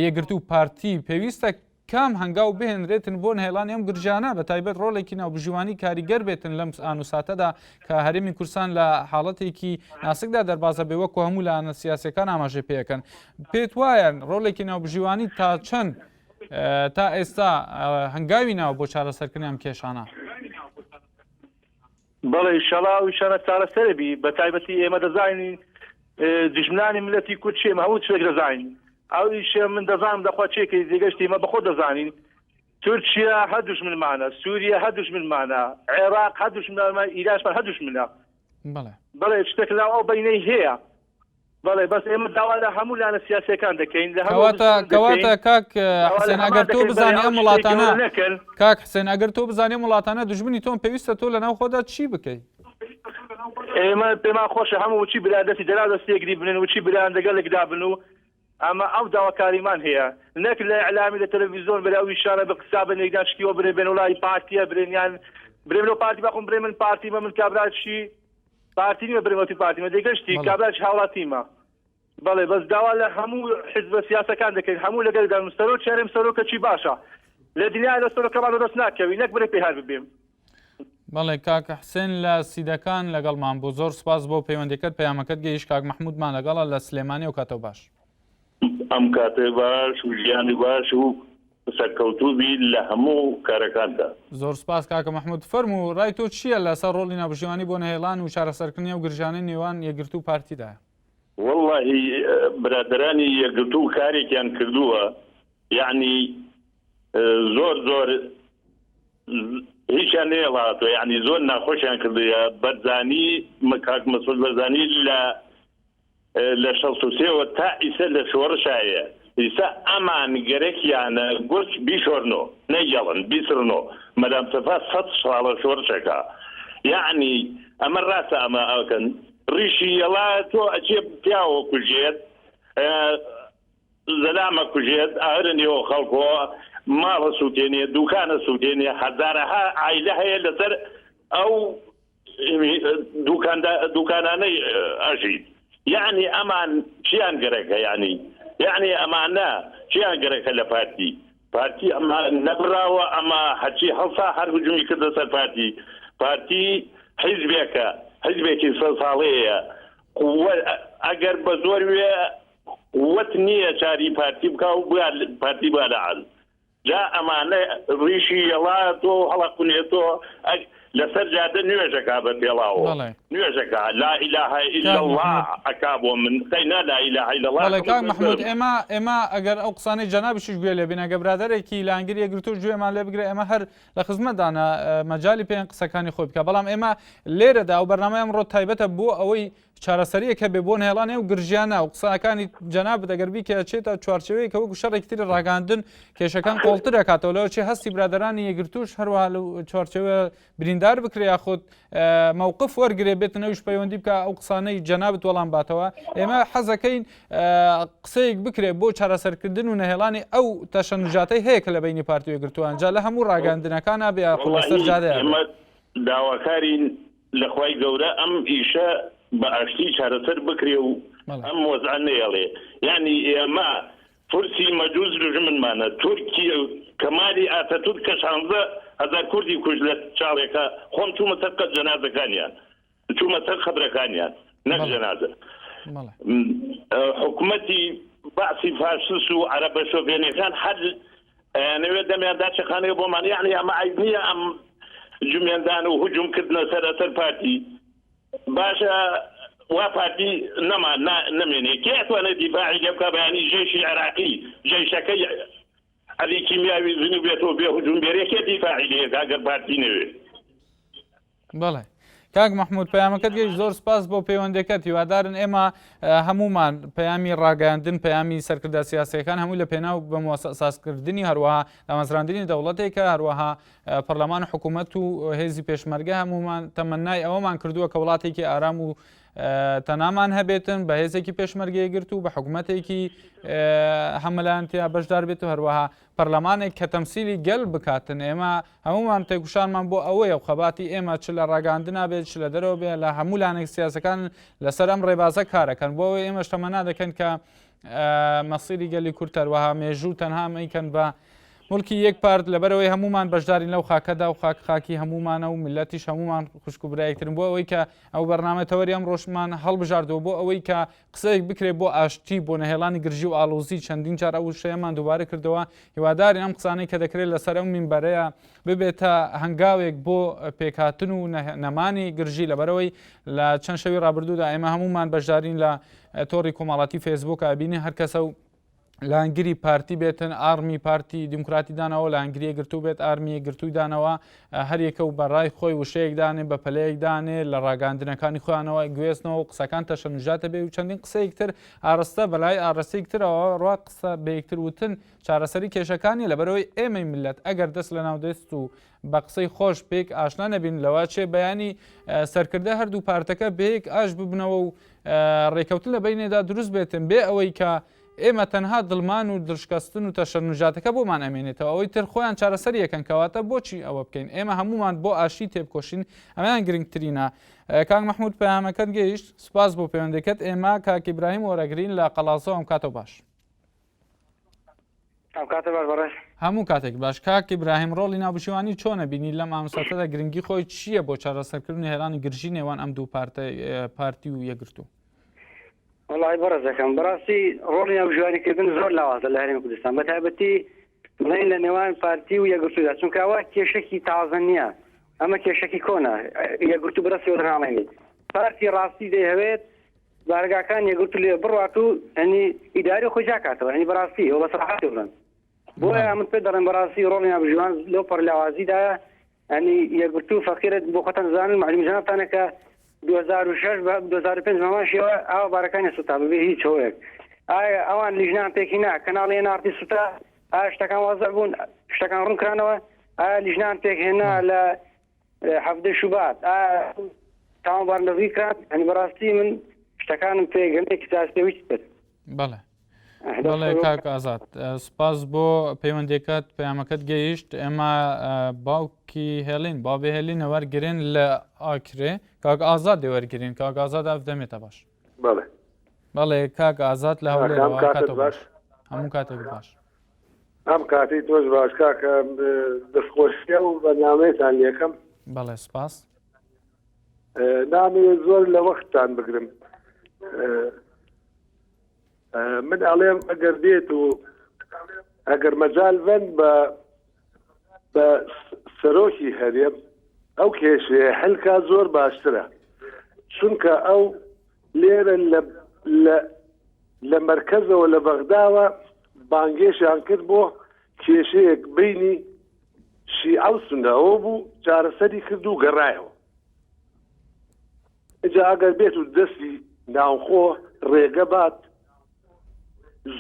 یەکگرتوو پارتی پێویستە کام هەنگاو بهێنرێتن بۆ نەهێڵانی ئەم گرژیانە، بە تایبەت ڕۆڵێکی ناوبژیوانی کاریگەر بێتن لەم ئان و ساتەدا کە هەرێمی کوردستان لە حاڵەتێکی ناسکدا دەربازە بێ وەکو هەموو لایەنە سیاسیەکان ئاماژەی پێ ئەکەن پێت وایە ڕۆڵێکی ناوبژیوانی تا چەند تا ئێستا هەنگاوی ناوە بۆ چارەسەرکردنی ئەم کێشانە؟ بەڵێ ئیشەڵا ئەو ئیشانە چارەسەر بی بە تایبەتی ئێمە دەزانین دژمنانی ملەتی کورد چێ هەموو شتێک دەزانین ئەو ئیشە من دەزانم دەخوا چێکی جێگەشتی ئمە بەخۆ دەزانین تورکیا هەر دوژمنمانە سووریا هەر دوژمنمانە عێراق هەر دوژمنمانە ئیرانشمان هەر دوژمنە بەڵێ بەڵێ شتێک لاو ئەو بینەی هەیە. بەڵێ بەس ئێمە داوا لە هەموو لایەنە سیاسیەکان دەکەین لە هەموو کەواتە ئۆپۆزسیۆن کەواتە دەکەین کاک داوا لە حسێن هەمان ئەگەر تۆ دەکەین بەرێ بزانی ئەو ئەم شتەی وڵاتانە گەورە نەکەن. کاک حسێن ئەگەر تۆ بزانی ئەم وڵاتانە دوژمنی تۆن پێویستە تۆ لەناو خۆدا چی بکەی؟ ئێمە پێمان خۆشە هەموو وچی برا دەستی دەرا دەستی یەکدی بنن وچی برایان دەگەلێکدا بن و ئەمە ئەو داواکاریمان هەیە نەک لە ئیعلامی لە تەلەڤیزۆن بەرێ ئەو ئیشانە بە قسا بن یەکدان شتی وە برێ بێن وڵای پارتیە برێن یان برێ لۆ پارتی بەخۆم برێ من پارتیمە من کابراچی پارتی نیمە برێ وەتی پارتیمە دەگەشتی بەڵێ. کابراچ هاوڵاتیمە بەڵێ بەس داوا لە هەموو حیزبە سیاسەکان دەکەین هەموو لەگەل دان سەرۆک هەرێم سەرۆکەکی باشە لە دنیا لە سەرۆکەمان بەدەست ناکەوی نەک برێ پێ هەر ببێم. بەڵێ کاک حسێن لە سیدەکان لەگەڵمان بوو زۆر سپاس بۆ پەیوەندەکەت پەیامەکەت گەیشت کاک مەحمودمان لەگەڵە لە سلێمانی و کاتەوە باش. ئەم کاتەی باش و ژیانی باش و سەرکەوتوو بی لە هەموو کارەکانتا. زۆر سپاس کاکە مەحمود. فەرموو ڕای تۆ چییە لەسەر ڕۆڵی ناوبژیوانی بۆ نەهێڵان و چارەسەرکردنی ئەو گرژانەی نێوان یەکگرتوو و پارتیدایە؟ وەڵاهی برادەرانی یەکگرتوو کارێکیان کردووە یەعنی زۆر زۆر هیچیان نەیەڵاتوە یەعنی زۆر ناخۆشیان کردووە بەرزانی کاک مەسعود بەرزانی لە لە 63 وە تا ئیسە لە شۆڕشایە ئیسە ئەمان گەرەکیانە گورچ بیشۆرنۆ نەیەڵن بیسڕنۆ مەدام سەفا سەد ساڵە شۆڕشەکە یەعنی ئەمە ڕاستە ئەمە ئەکەن ڕیشی یەڵا تۆ ئەچێ پیاوە کوژێت زەلامە کوژێت ئاهرە نێوە خەڵکۆ ماڵە سوتێنێ دوکانە سوتێنێ هەزارەها عایلە هەیە لەسەر ئەو دوکانانەی ئەژین یعنی ئەمان چیان گەرەکە یعنی یعنی ئەمانە چیان گەرەکە لە پارتی پارتی ئەمە نەبراوە ئەمە هەرچی هەڵسا هەر هجومی کردە سەر پارتی پارتی حیزبێکە حیزبێکی سە ساڵەیە قووە ئەگەر بە زۆر وێ قوت نییە چاری پارتی بکا و پارتی بیا لە عەرز جا ئەمانە ڕیشی یەڵا تۆ هەڵەقونێتۆ لەسەر جادە نوێژەکا بە پێڵاوە نوێژەکا لا اله الا الله ئەکا بۆ من قەینا لا اله الا الله بەڵێ کاک محمود ئێمە ئێمە ئەگەر ئەو قسانەی جەنابیشیش گوێ لێ بین ئەگەر برادەرێکی لایەنگری یەکگرتووش گوێمان لێ بگرێ ئێمە هەر لە خزمەتدانە مەجالی پێیان قسەکانی خۆی بکە بەڵام ئێمە لێرەدا ئەو بەرنامەی ئەمڕۆ تایبەتە بۆ ئەوەی چارەسەریەک هەبێ بۆ نەهێڵانی ئەو گرژیانە و قسەکانی جەنابت ئەگەر بیکە ئەچێتە چوارچێوەیەک کە وەکو شەڕێکی تری ڕاگەاندن کێشەکان قۆڵتر ئەکاتەوە لەوە چێ هەستی برادەرانی یەکگرتووش هەروەها لەو چوارچێوە بریندار بکرێ یاخود مەوقف وەرگرێ بێتن ئەویش پەیوەندی بکە ئەو قسانەی جەنابت وەڵام باتەوە ئێمە حەزەکەین قسەیەک بکرێ بۆ چارەسەرکردن و نەهێڵانی ئەو تەشەنوجاتەی هەیە کە لە بینی پارتی یەکگرتووان جا لە هەموو ڕاگەاندنەکانە بێ یاخود لەسەر جادەیە داواکارین لە خوای گەورە ئەم ئیشە بە ئاشتی چارەسەر بکرێ و ئەم وەزعە نەیەڵێ یانی ئێمە فورسی مەجوس دوژمنمانە تورکی کەمالی ئاتەتورک کە 16 هەزار کوردی کوشت لە چاڵێکا خۆم چوومە سەر قەد جەنازەکانیان چوومە سەر قەبرەکانیان نەک جەنازە حکومەتی بەعسی فاشیست و عەرەبە شۆڤێنیەکان هەر ئەیانەوێت دەمیان داچەقانەوە بۆمان یەعنی ئەمە عەیب نییە ئەم جمێندان و هجوم کردنە سەر ئەسەر پارتی باشە وا پارتی نەما نەمێنێ کێ ئەتوانێت دیفاعی لێ بکا بەیانی جەیشی عێراقی جەیشەکەی عەلی کیمیاوی زنوو بێتەوە بێ هجوم بێرێ کێ دیفاعی لێ کا گەر پارتی نەوێ بەڵێ کاک مححمود پەیامەکەت گەیشت زۆر سپاس بۆ پەیوەندەکەت هیوادارن ئێمە هەمومان پەیامی ڕاگەاندن پەیامی سەرکردە سیاسەکان هەموو لە پێناو بە سازکردنی هەروەها دامەزراندنی دەوڵەتێکە هەروەها پەرلەمان و حکوومەت و هێزی پێشمەرگە هەمومان تەمەنای ئەوەمان کردووە کە وڵاتێکی ئارام و تەنامان هەبێتن بە هێزێکی پێشمەرگەی گرت و بە حکوومەتێکی هەمەلایەن تیا بەشدار بێت و هەروەها پەرلەمانێک کە تەمسیلی گەل بکاتن، ئێمە هەموومان تێکوشانمان بۆ ئەوەیە و خەباتی ئێمە چ لە ڕاگەاندنا بێت چ لە دەرەوە بێت لە هەموو لانێک سیاسەکان لەسەر ئەم ڕێبازە کارەکەن بۆ ئەوەی ئێمەش تەمەنا دەکەن کە مەسیری گەلی کورد هەروەها مێژوو تەنها مەیکەن بە مڵکی یەک پارت لەبەرەوەی هەمومان بەشدارین لەو خاکەدا و خاک خاکی هەمومانە و میلەتیش هەمومان خوشک و برایەکترن بۆ ئەوەی کە ئەو بەرنامە تەوەری ئەم ڕۆژمان هەڵبژاردەوە بۆ ئەوەی کە قسەیەک بکرێت بۆ ئاشتی، بۆ نەهێڵانی گرژی و ئاڵۆزی، چەندین جار ئەو وشەیەمان دووبارە کردەوە، هیوادارین ئەم قسانەی کە دەکرێت لەسەر ئەو مینبەرەیە ببێتە هەنگاوێک بۆ پێکهاتن و نەمانی گرژی، لەبەرئەوەی لە چەند شەوی ڕابردوودا ئێمە هەموومان بەشدارین لە تۆڕی کۆمەڵاتی فەیسبووک ئەبینین هەر کەسە و. لایەنگری پارتی بێتن ئارمی پارتی دیموکراتی دانەوە لایەنگری یەکگرتوو بێت ئارمی یەکگرتووی دانەوە هەریەکە و بەڕای خۆی وشەیەک دانێ بە پەلەیەک دانێ لە ڕاگەاندنەکانی خۆیانەوە گوێزنەوە و قسەکان تەشەنوجاتە بێ و چەندین قسەیەکتر ئارستە بەلای ئارستەیەکترەوە ڕوا قسە بە یەکتر وتن چارەسەری کێشەکانی لەبەرەوەی ئێمەی ملت ئەگەر دەست لە ناو دەست و بە قسەی خۆش پێک ئاشنا نەبین لەوە چێ بەیانی سەرکردە هەردوو پارتەکە بەیەک ئاش ببنەوە و ڕێکەوتن لە بینێدا دروست بێتن بێ ئەوەی کە ئێمە تەنها دڵمان و دڵشکەستن و تەشەنوجاتەکە بۆمان ئەمێنێتەوە ئەوەی تر خۆیان چارەسەری ئەکەن کەواتە بۆچی ئەوە بکەین ئێمە هەمومان بۆ ئاشتی تێبکۆشین ئەمەیان گرنگترینە کاک مەحمود پەیامەکەت گەیشت سوپاس بۆ پەیوەندەکەت ئێمە کاک ئیبراهیم وەرەگرین لە قەڵاسەوە ئەم کاتەو باش. ئەم کاتە باش بەڕێز. هەموو کاتێک باش کاک ئیبراهیم ڕۆڵی ناوبژیوانی چۆنە بینی لەم ئامساتەدا گرنگی خۆی چییە بۆ چارەسەرکردنی هێرانی گرژی نێوان ئەم دوو پارتە پارتی و یەکگرتوو؟ وەڵی بەڕێزەکەم بەڕاستی ڕۆڵی ناوبژیوانیکردن زۆر لاوازە لە هەرێمی کوردستان بە تایبەتی بڵێن لە نێوان پارتی و یەکگرتوودا چونکە ئەوە کێشەکی تازە نییە ئەمە کێشەکی کۆنە یەکگرتوو بەدەستەوە دەناڵێنێت پارتی ڕاستی دەیهەوێت بارگاکان یەکگرتوو لێ بڕات و هەنی ئیداری خۆی جاکاتەوە هەنی بەڕاستی ئەو بە سەراحەتی بڵێن بۆیە من پێ دەڵێم بەڕاستی ڕۆڵی ناوبژیوان لەو پەڕ لاوازیدایە ئەنی یەکگرتوو فەقیرە بۆ خۆتان زانن معلوم جەنابتانە کە 2006 بە 2005 هەمان شێوە ئاوا بارەکانی سوتا بەبێ هیچ هۆیەک ئایا ئەوان لیژنان پێکی نا کەناڵی NRT سوتا ئایا شتەکان وازع بوون شتەکان ڕوون کرانەوە ئایا لیژنان پێکهێنا لە حەڤدە شوبات ئایا تاوانبار دەستگیر کران ئەنی بەڕاستی من شتەکانم پێگەنێکی تاسێویست کرد بەڵێ بەڵێ کاک ئازاد سپاس بۆ پەیوەندیەکەت پەیامەکەت گەیشت ئێمە باوکی هێڵین بابێ هێلینە وەرگرن لە ئاکرێ کاک ئازاد دێ وەرگرین کاک ئازاد ئەف دەمێتە باش بەڵێ بەڵێ کاک ئازاد لە هەولێر کاتت باش هەموو کاتێک باش ئەم کاتی تۆش باش کاکە دەستخۆشیە و بەرنامەیەتان لەکەم بەڵێ سپاس نامەوێت زۆر لە وەختتان بگرم من ئەڵێم ئەگەر بێت و ئەگەر مەجال بن بە بە سەرۆکی هەرێم ئەو کێشەیە هەلکا زۆر باشترە چونکە ئەو لێرە لە لە لە مرکزەوە لە بەغداوە بانگێشیان کرد بۆ کێشەیەک بینی شیعە و سوننە ئەوە بوو چارەسەری کرد و گەڕایەوە ئینجا ئەگەر بێت و دەستی ناوخۆ ڕێگە بات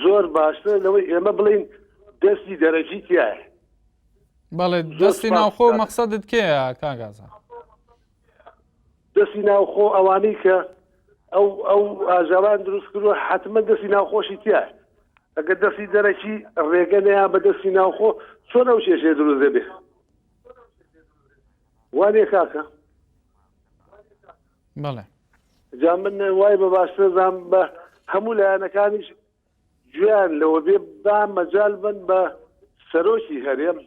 زۆر باشترە لەوەی ئێمە بڵین دەستی دەرەکی تایە بەڵێ دەستی ناوخۆ مەقسەدت کێیە کاک ئازاد؟ دەستی ناوخۆ ئەوانەی کە ئەو ئەو ئاژاوان دروست کردووە حتمما دەستی ناوخۆشی تایە ئەگەر دەستی دەرەکی ڕێگە نەیان بە دەستی ناوخۆ چۆن ئەو کێشەیە دروست دەبێ وانێ کاکە بەڵێ جا من وای بە باشتر زام بە هەموو لایەنەکانیش گوێیان لەوە بێ با مەجال بن بە سەرۆکی هەرێم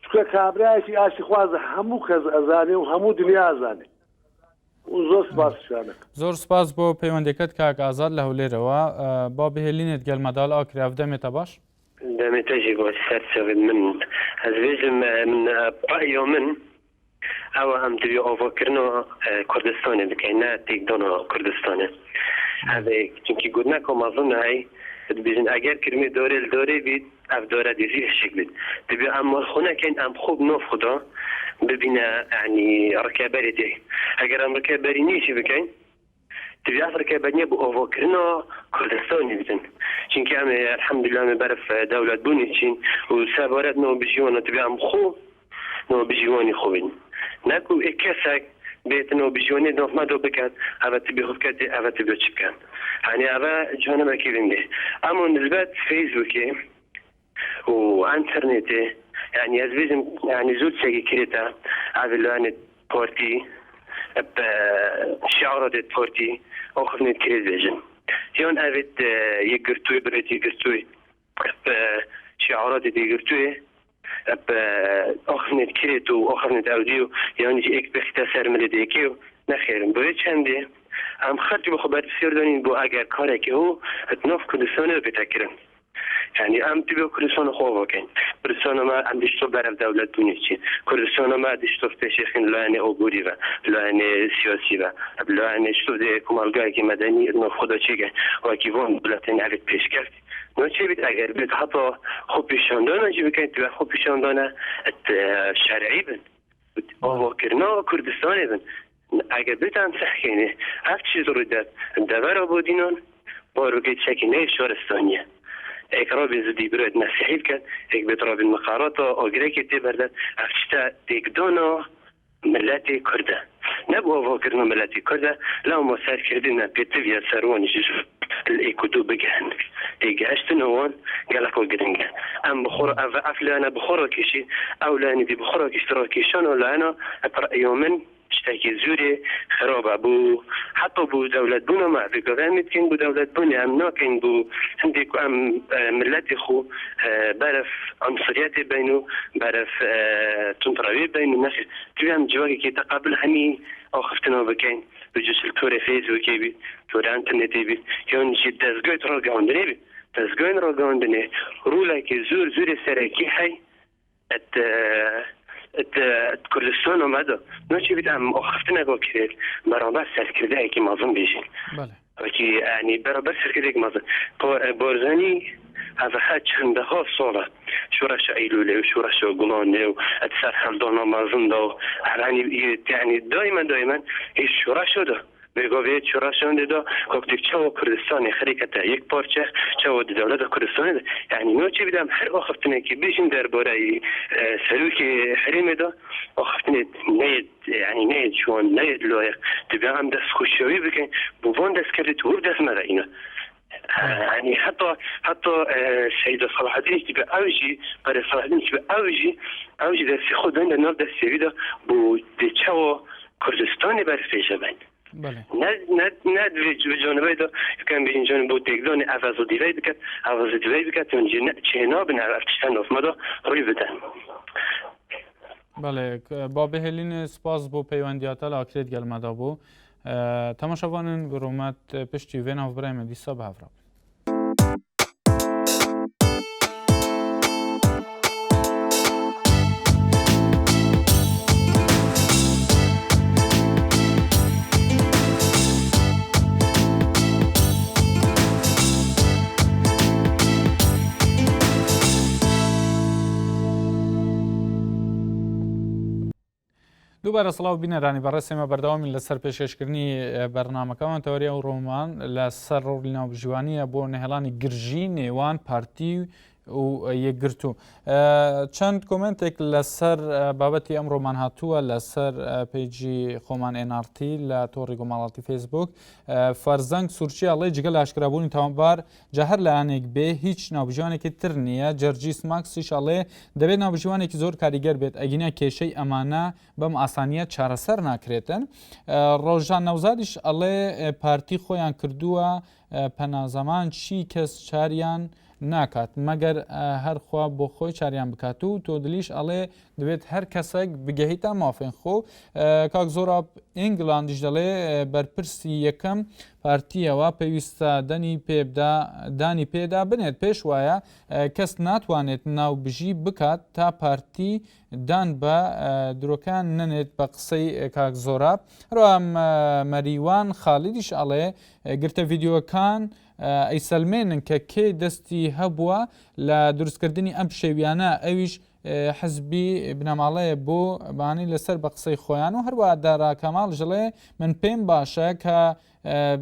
چکە کابرایەکی ئاشتی خوازە هەموو کەس ئەزانێ و هەموو دنیا ئەزانێ و زۆر سپاس شانە زۆر سپاس بۆ پەیوەندەکەت کاک ئازاد لە هەولێرەوە با بهێلینێت گەل مەدال ئاکراف دەمێتە باش دەمێتە ژی بۆ سەر چەڤت من ئەز بێژم من ڕەئیۆ من ئەوە ئەم دڤی ئاڤاکردنا کوردستانێ بکەین نە تێکدانا کوردستانێ ئەڤ چونکی گوتنەکە مەزن هەی دبێژن ئەگەر کرمێ دارێ ل دارێ بیت ئەڤ دارە دێ زی هشک بیت دبێ ئەم مال خو نەکەین ئەم خو بناف خودا ببینە یعنی ڕکەبەرێ دێ ئەگەر ئەم ڕکەبەری نیشی بکەین دبێ ئەڤ ڕکەبەریە بۆ ئاڤاکردنا کوردستانی بتن چونکی ئەمێ الحمدلله ئەمێ بەرف دەولەت بوونی چین و سەبارەت ناو بژیوانە دبێ ئەم خو ناوبژیوانی خۆ بین نەکو ئێ کەسەک بێت ناوبژیوانی ناف مەدا بکات ئەڤە تبێ خو بکەتێ ئەڤە تبێ چ بکەن هەنێ ئەڤە جانەبەکی بندێ ئەمۆ نسبەت فەیسبووکێ و ئەنتەرنێتێ یعنی ئەز بێژم یعنی زۆر چێکی کرێتە ئەڤ لایەنێت پارتی شعاراتێت پارتی ئاخفنێت کرێت بێژن یان ئەڤێت یەکگرتووی برێت یەکگرتووی شعاراتێت یەکگرتووێ ئاخنێت کرێت و ئاخنێت ئەودی و یانیش ئێک بخیتە سەر ملێ دێکێ و نەخێرم بۆیە چەندێ ئەم خەرج بۆ خۆ بەرپرسیار دانین بۆ ئەگەر کارێکی هو ناف کوردستانێ بێتە کرن یعنی ئەم تبێ کوردستان خۆ بکەین کوردستان ما ئەم دیشتۆ بەرەف دەولەت بوونی چین کوردستان ما دیشتۆ پێشێخین لایەنێ ئۆبووری بە لایەنێ سیاسی بە لایەنێ شتۆ دێ کۆمەڵگایەکی مەدەنی ناف خۆدا چێگە وەکی وان دولەتێن ئەوێت پێشکەفت. نۆ چێ بیت ئەگەر بێت حتا خۆپیشاندانە جی بکەین تبێ خۆپیشاندانە شەرعی بن ئاواکردنەوە کوردستانێ بن ئەگەر بێت ئەم سەحکەینێ ئەف چیز ڕووی دات دەڤەرا بۆ دینان باروگەی چەکی نەی شارستانیە ئێک ڕابین زدی برێت نەسیحی بکەن ئێک بێت ڕابین مقاراتە ئاگرێکی تێ بەردەن ئەف چتە تێکدانا ملەتی کوردە نەک ئاڤاکردنا ملەتی کوردە لەوما سەرکردنە پێتڤیە سەروانیش ئێک و دوو بگهن تێگەهشتن وان گەلەکۆ گرنگە ئەم بخۆر ئەڤ ئەف لایەنە بخۆ ڕاکێشی ئەو لایەنی دی بخۆ ڕاکێشت ڕاکێشان و لایەنە پڕ من شتێکی زۆرێ خرابە بوو حتا بوو دەولەت بوون ما بگەڕێن بکەین بۆ دەولەت بوون ئەم ناکەین بوو هەندێک ئەم ملەتی خو بەرف عنصریەتی بین و بەرف تونڕەوی بین و نەخێر توێم جوابێکی تەقابل هەمی ئاخفتنەوە بکەین بجوز تۆرە فەیسبووکی بی تۆرە ئەنتەرنێتی بی یان جی دەستگای ڕاگەاندنێ بی دەستگای ڕاگەاندنێ ڕوولێکی زۆر زۆری سەرەکی هەی ات ات کوردستان ئامادە ناچی بیت ئەم ئاخفتنەکە کرێت بەرامبەر سەرکردەیەکی مەزن بێژین وەکی ینی بەرامبەر سەرکردێک مەزن بارزانی هەڤەها چەندەها ساڵە شۆڕشە ئەیلولێ و شۆڕشە گوڵانێ و ئەتسەر هەڵدانا مەزندا و هەرانی یعنی دایما دایما هیچ شۆڕشە دا بێگاوێت شۆڕشیان دەدا کۆکتێک چاوە کوردستانی خەریکەتە یەک پارچە چاوە دەولەتە کوردستانی یعنی ناچی بدەم هەر ئاخفتنێکی بێژین دەربارەی سەرۆکی هەرێمێدا ئاخفتنێت نەیەت یعنی نەیەت جوان نەیەت لایەق دەبێ ئەم دەست خۆشیاوی بکەین بۆ وان دەست کردێت وەک دەست مەدەینە يعني حتى حتى سيد صلاح الدين تبقى اوجي بري صلاح الدين تبقى اوجي اوجي درسي خود عند نار درسي دا بو دچاو کوردستانی بر فیجبن بله نه نه نه جانبه دا کم بین جانب بو تگدان عوض و دیوی بکد عوض دیوی بکد یعنی چه بن افتشتن ما روی بدن بەڵێ با بهێلین سپاس بۆ پەیوەندیاتە لە ئاکرێت گەلمەدا بوو تەماشاوانن بڕومەت پشتی وێ ناوبرایمە دیسا بە هەڤرا دووبارە سڵاو بینەرانی بەڕێز ئێمە بەردەوامین لەسەر پێشکەشکردنی بەرنامەکەمان تەوەری ئەو ڕۆمان لەسەر ڕۆڵی ناوبژیوانیە بۆ نەهێڵانی گرژی نێوان پارتی و یەکگرتوو چەند کۆمنتێک لەسەر بابەتی ئەمڕۆمان هاتووە لەسەر page ی خۆمان NRT لە تۆڕی کۆمەڵاتی فەیسبوک فەرزەنگ سوورچی ئەڵێ جگە لە ئاشکرابوونی تاوانبار جا هەر لایەنێک بێ هیچ ناوبژیوانێکی تر نییە جەرجیس ماکسیش ئەڵێ دەبێت ناوبژیوانێکی زۆر کاریگەر بێت ئەگینا کێشەی ئەمانە بەم ئاسانیە چارەسەر ناکرێتن ڕۆژان نەوزادیش ئەڵێ پارتی خۆیان کردووە پەنازەمان چی کەس چاریان ناکات مەگەر هەرخوا بۆ خۆی چاریان بکات و تۆدلیش ئەڵێ دەبێت هەر کەسێک بگەهیتە مافێن خۆ کاک زۆراب ئینگلاندیش دەڵێ بەرپرسی یەکەم پارتیەوە پێویستە دەنی پێبدا دانی پێدا بنێت پێش وایە کەس ناتوانێت ناوبژی بکات تا پارتی دان بە درۆکان نەنێت بە قسەی کاک زۆراب هەروەها مەریوان خالیدیش ئەڵێ گرتە ڤیدیۆکان ئەیسەلمێنن کە کێ دەستی هەبووە لە دروستکردنی ئەم پشێویانە ئەویش حزبی بنەماڵەیە بۆ بانی لەسەر بە قسەی خۆیان و هەروە دارا کەماڵ ژڵێ من پێم باشە کە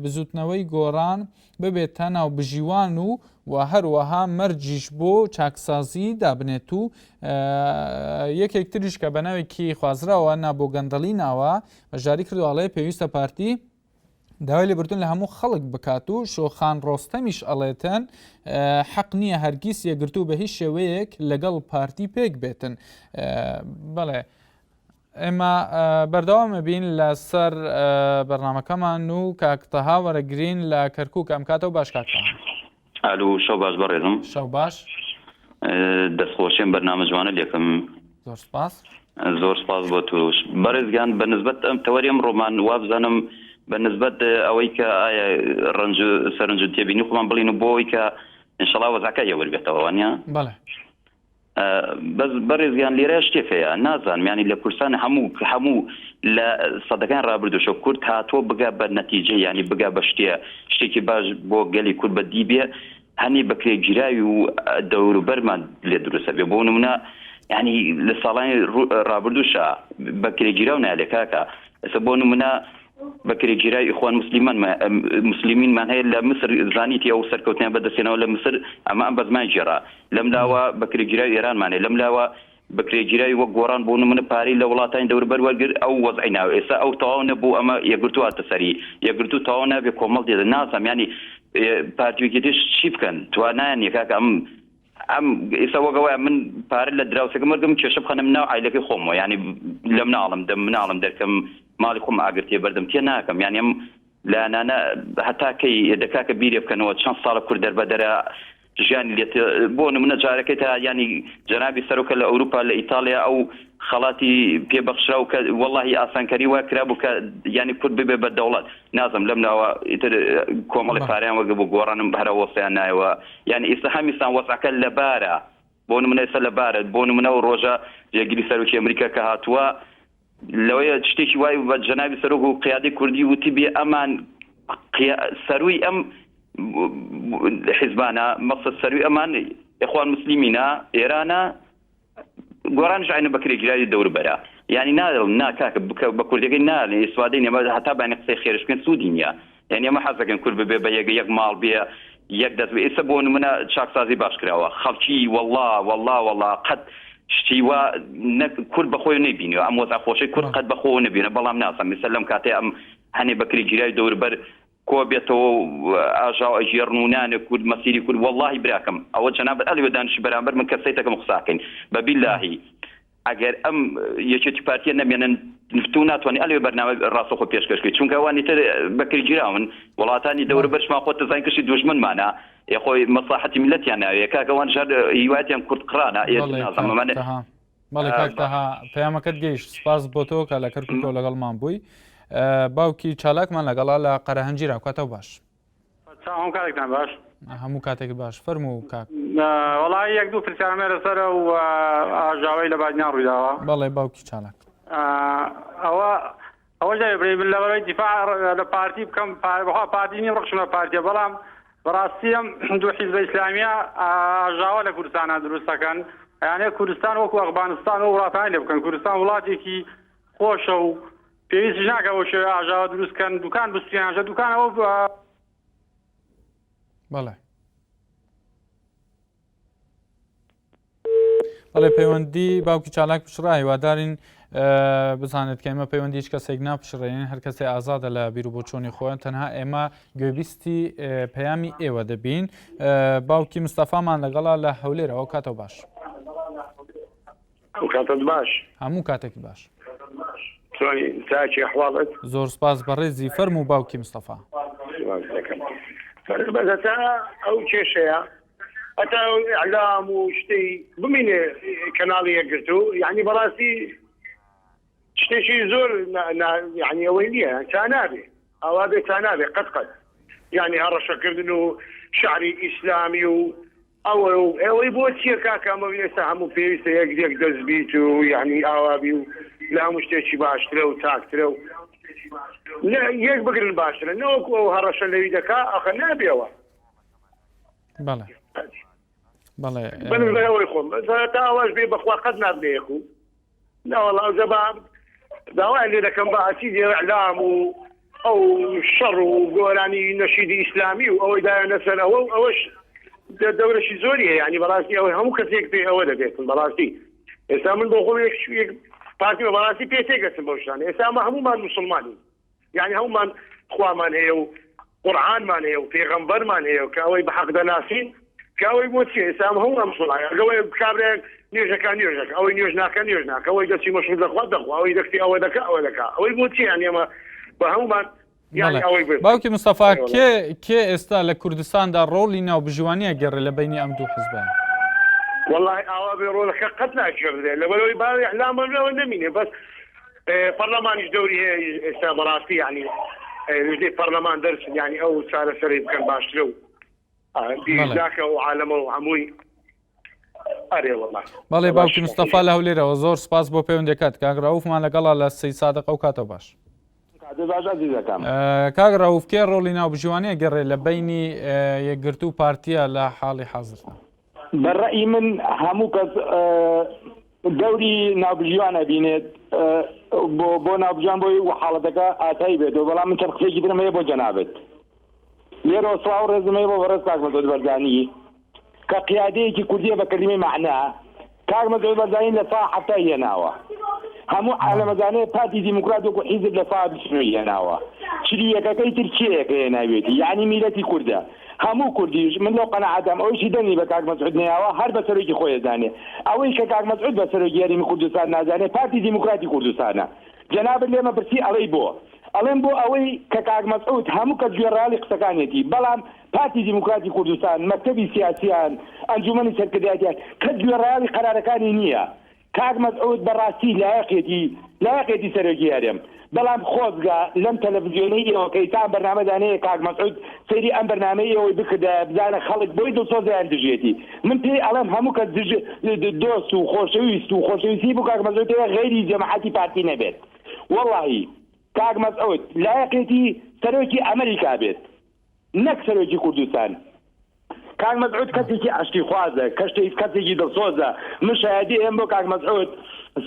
بزوتنەوەی گۆڕان ببێتە ناوبژیوان و و هەروەها مەرجیش بۆ چاکسازی دابنێت و یەکێک تریش کە بە ناوێکی خوازراوە نا بۆ گەندەڵی ناوە بەشداری کردو ئەڵێ پێویستە پارتی داوای لێبوردن لە هەموو خەڵک بکات و شۆخان ڕۆستەمیش ئەڵێتن حەق نییە هەرگیز یەکگرتوو بە هیچ شێوەیەک لەگەڵ پارتی پێک بێتن بەڵێ ئێمە بەردەوامە بین لەسەر بەرنمەکەمان و کاک تەها وەرەگرین لە کەرکک ئەم کاتەوە باش کاک تەها. ئالو شەو باش بەڕێزم. شەو باش. دەستخۆشیم بەرنامە جوانە لێکم. زۆر سپاس. زۆر سپاس بۆ توش بەڕێز گیان بە نسبەت ئەم تەوەری ئەم ڕۆمان وابزانم بە نسبەت ئەوەی کە ئایا ڕەنج و سەرنج و تێبینی خۆمان بڵین و بۆ ئەوەی کە ئینشەڵا وەزعەکە هێور بێتەوە وانە؟ بەڵێ. بەس بەڕێز گیان لێرە شتێک هەیە نازانم یانی لە کوردستان هەموو هەموو لە سەدەکان ڕابردووشە کورد هاتووە بگا بە نەتیجە یانی بگا بە شتێ شتێکی باش بۆ گەلی کورد بە دی بێ. هەنی بەکرێگیراوی و دەوروبەرمان لێ دروستە بێ بۆ نمونە یعنی لە ساڵانی ڕابردووشا بەکرێگیراو نالێ کاکە ئێستا بۆ نمونە بەکرێگیراوی ئیخوان مسلمان مسلمینمان هەیە لە مسر زانیتی ئەو سەرکەوتنیان بەدەستێنەوە لە مسر ئەمە ئەم بەزمان گێڕا لەم لاوە بەکرێگیراوی ئێرانمان هەیە لەم لاوە بەکرێگیراوی وەک گۆڕان بۆ نمونە پارەی لە وڵاتانی دەوروبەر وەرگرت ئەو وەزعی ناوە ئێستا ئەو تەواو نەبوو ئەمە یەکگرتوو هاتە سەری یەکگرتوو تەواو نابێ کۆمەڵ دێتە نازانم یانی پارتی و یەکێتیش چی بکەن توانایان نیە کاکە ئەم ئەم ئێستا وەک ئەوەیە من پارە لە دراوسێکەم وەرگرم کێشە بخەنە ناو عایلەکەی خۆمەوە یانی لە مناڵم دەم مناڵم دەرکەم ماڵی خۆم ئاگر تێ بەردەم تێ ناکەم یانی ئەم لایەنانە هەتا کەی دەکاکە بیرێ بکەنەوە چەند ساڵە کورد دەربەدەرە ژیانی لێت بۆ نمونە جارەکەی تا ینی جەنابی سەرۆکە لە ئەوروپا لە ئیتاڵیا ئەو خەڵاتی پێبەخشرا و کە وەڵاهی ئاسانکاری وا کرابوو کە ینی کورد ببێ بە دەوڵەت نازم لەم ناوە ئیتر کۆمەڵی پارەیان وەگە بۆ گۆڕانم هەرە وەسیان نایەوە یعنی ئیستا هەمیسان وەزعەکە لەبارە بۆ نمونە ئێستا لەبارە بۆ نمونە و ڕۆژە جێگیری سەرۆکی ئەمریکا کە هاتووە لەوەیە شتێکی وای بە جەنابی سەرۆک و قیادەی کوردی وتبێ ئەمان سەروی ئەم حیزبانە مەقسەد سەروی ئەمان ئێخوان مسلیمینە ئێرانە گۆڕانش عینە بەکرێگیراوی دەوروبەرە یعنی ناڵم نا کاکە بکە بە کوردەکەی ناڵێ ئیسفادەی نیە هەتا بانی قسەی خێرش بکەن سوودی نییە یعنی ئەمە حەزەکەن کورد ببێ بە یەک یەک ماڵ بێ یەک دەست بێ ئێستا بۆ نمونە چاکسازی باش کراوە خەڵکی وەڵا وەڵا وەڵا قەت شتی وا نەک کورد بەخۆی نەیبینیوە ئەم وەزع خۆشەی کورد قەت بەخۆوە نەبینە بەڵام نازانم ئێستا لەم کاتەی ئەم هەنێ بەکری گیراوی دەوروبەر کۆ بێتەوە و ئاژاوە ئەگێڕن و نانێ کورد مەسیری کورد وەڵاهی براکەم ئەوە جەنابت ئەلێ دانیشی بەرامبەر من کە سەیتەکەم قساکەین بە بیلاهی ئەگەر ئەم یەکێتی پارتیە نەمێنن تو ناتوانانی ئەلێ بەرنامە ڕاستەخۆ پێشکەش بکەیت چونکە ئەوانی تر بەکرگیراون وڵاتانی دەوروبەرشمان خۆت دەزانین کەشی دوژمنمانە ئێ خۆی مەسڵەحەتی میللەتیان ناوێ کاکە ئەوان ژەر هیوایەتیان کورد قڕانە ئێ بەڵێ نازانم کاک ئەمانە تەها بەڵێ کاک تەها پەیامەکەت گەیشت سپاس بۆ تۆ کە لە کەرکووکەوە لەگەڵمان بووی باوکی چالاکمان لەگەڵا لە قەرەهەنجیرا کاتەوە باش هەموو کاتێکتان باش هەموو کاتێک باش فەرموو کاک وەڵی یەک دوو پرسیارم هەیە لەسەر ئەو ئاژاوەی لە بادینان ڕوویداوە بەڵێ باوکی چالاک ئەوە ئەوەش دەبێ بڵێ من لەبەرەوەی دیفاع لە پارتی بکەم بەخوا پارتی نیم ڕقشم لە پارتیە بەڵام بەڕاستی ئەم دوو حیزبە ئیسلامیە ئاژاوە لە کوردستانە دروست دەکەن ئەیانێ کوردستان وەکو ئەفغانستان و وڵاتانی لێ بکەن کوردستان وڵاتێکی خۆشە و پێویستیش ناکە بەو شێوەیە ئاژاوە دروست کەن دوکان بسوێنە دوکان ئەوە بەڵێ بەڵێ پەیوەندی باوکی چالاک پشڕا هیوادارین بزانێت کە ئێمە پەیوەندی هیچ کەسێک ناپشڕێنین هەر کەسێ ئازادە لە بیر و بۆچۆنی خۆیان تەنها ئێمە گوێبیستی پەیامی ئێوە دەبین باوکی مستەفامان لەگەڵا لە هەولێرەوە کاتەوە باش ئەو کاتت باش. هەموو کاتێکت باش. چۆنی چاکی ئەحواڵت؟ زۆر سپاس بەڕێزی فەرموو باوکی مستەفا. سپاس دەکەم. بەس هەتا ئەو کێشەیە هەتا ئەو ئیعلام و شتی بمینێ کەناڵی یەکگرتوو یعنی بەڕاستی شتێکی زۆر یعنی ئەوەی نییە تا نابێ ئاوا بێ تا نابێ قەت قەت یعنی هەڕەشەکردن و شعری ئیسلامی و ئەوە و ئەوەی بۆ چیە کاکە ئەمە ئێستا هەموو پێویستە یەک یەک دەست بیت و یعنی ئاوا بی و لە هەموو شتێکی باشترە و چاکترە و نە یەک بگرن باشترە نەوەکو ئەو هەڕەشە لەوی دەکا ئەخە نابێەوە بەڵێ بەڵێ بەنسبەت ئەوەی خۆم تا ئەوەش بێ بەخوا قەت نابنە یەک و ناوەڵا ئەوجا با داوایان لێ دەکەم با هەرچی دێ ئیعلام و ئەو شەڕ و گۆرانی نەشیدی ئیسلامی و ئەوەی دایانە سەر ئەوە و ئەوەش دەورەشی زۆری هەیە ینی بەڕاستی ئەوەی هەموو کەسێک پێ ئەوە دەبێتن بەڕاستی ئێستا من بۆ خۆم یەک پارتی بە بەڕاستی پێ تێگەچم بەو شتانە ئێستا ئەمە هەموومان موسڵمانین یعنی هەموومان خوامان هەیە و قورعانمان هەیە و پێغەمبەرمان هەیە و کە ئەوەی بە حەق دەناسین کە ئەوەی بۆ چیە ئێستا ئەمە هەموو مسوڵمان ئەوەی کابرایەک نوێژەکە نوێژەکە ئەوەی نوێژ ناکە نوێژ ناکە ئەوەی دەستی مەشروب دەخوات دەخوا ئەوەی دەستی ئەوە دەکا ئەوە دەکا ئەوەی بۆ چیە یعنی ئەمە بە هەموومان یعنی ئەوەی بێت باوکی مستەفا کێ کێ ئێستا لە کوردستاندا ڕۆڵی ناوبژیوانیە گەڕێ لە بینی ئەم دوو حزبە والله ئاوا بێ ڕۆڵەکە قەت ناگێڕدرێ لەبەرەوەی باوی ئیعلامەوە نەمینێ بەس پەرلەمانیش دەوری هەیە ئێستا بەڕاستی یعنی لوجنەی پەرلەمان دەرچن یعنی ئەو چارەسەری بکەن باشترە و ناکە و عالەمە و هەمووی ئەرێ وەڵا بەڵێ باوکی مستەفا لە هەولێرەوە زۆر سپاس بۆ پەیوەندەکەت کاک ڕەوفمان لەگەڵا لە سەی سادق ئەو کاتەوە باش. کاتت باش ئەزیزەکەم. کاک ڕەوف کێ ڕۆڵی ناوبژیوانی ئەگەڕێ لە بەینی یەکگرتوو و پارتیە لە حاڵی حازردا؟ بە ڕەئی من هەموو کەس دەوری ناوبژیوان ئەبینێت بۆ بۆ ناوبژیوان بۆی و حاڵەتەکە ئاسایی بێتەوە بەڵام من چەند قسەیەکی ترم هەیە بۆ جەنابت لێرەوە سڵاو ڕێزم هەیە بۆ بەڕێز کاک مەسعود بەرزانی کە قیادەیەکی کوردیە بە کەلیمەی مەعنا کاک مەسعود بەرزانی لە سا حەفتای هێناوە هەموو عالەم ئەزانێ پارتی دیموکرات وەکو حیزب لە سا 29 هێناوە چلی یەکەکەی تر کێیە کە هێناوێتی یعنی میلەتی کوردە هەموو کوردیش من لەو قەناعەتام ئەوەیشی دەنگی بە کاک مەسعود نەیاوە هەر بە سەرۆکی خۆی ئەزانێ ئەوەی کە کاک مەسعود بە سەرۆکی هەرێمی کوردستان نازانێ پارتی دیموکراتی کوردستانە جەنابت لێمە پرسی ئەڵێی بۆ ئەڵێم بۆ ئەوەی کە کاک مەسعود هەموو کەس گوێڕایەڵی قسەکانیەتی بەڵام پارتی دیموکراتی کوردستان، مەکتەبی سیاسیان، ئەنجومەنی سەرکردایەتیان، کەس گوێڕایەڵی قەرارەکانی نییە. کاک مەسعود بە ڕاستی لایەقێتی، لایەقێتی سەرۆکی هەرێم. بەڵام خۆزگە لەم تەلەفزیۆنەی ئێوە کە ئیستا ئەم بەرنامە دانەیە کاک مەسعود سەیری ئەم بەرنامەی ئێوەی بکردایە بزانە خەڵک بۆی دڵسۆزە یان دژیەتی. من پێی ئەڵێم هەموو کەس دژ دۆست و خۆشەویست و خۆشەویستی بۆ کاک مەسعود هەیە غەیری جەماعەتی پارتی نەبێت. وەڵاهی کاک مەسعود لایەقێتی سەرۆکی ئەمریکا بێت. نەک سەرۆکی کوردستان. کاک مەسعود کەسێکی ئاشتی خوازە کەشتێک کەسێکی دڵسۆزە من شایەدی ئێم بۆ کاک مەسعود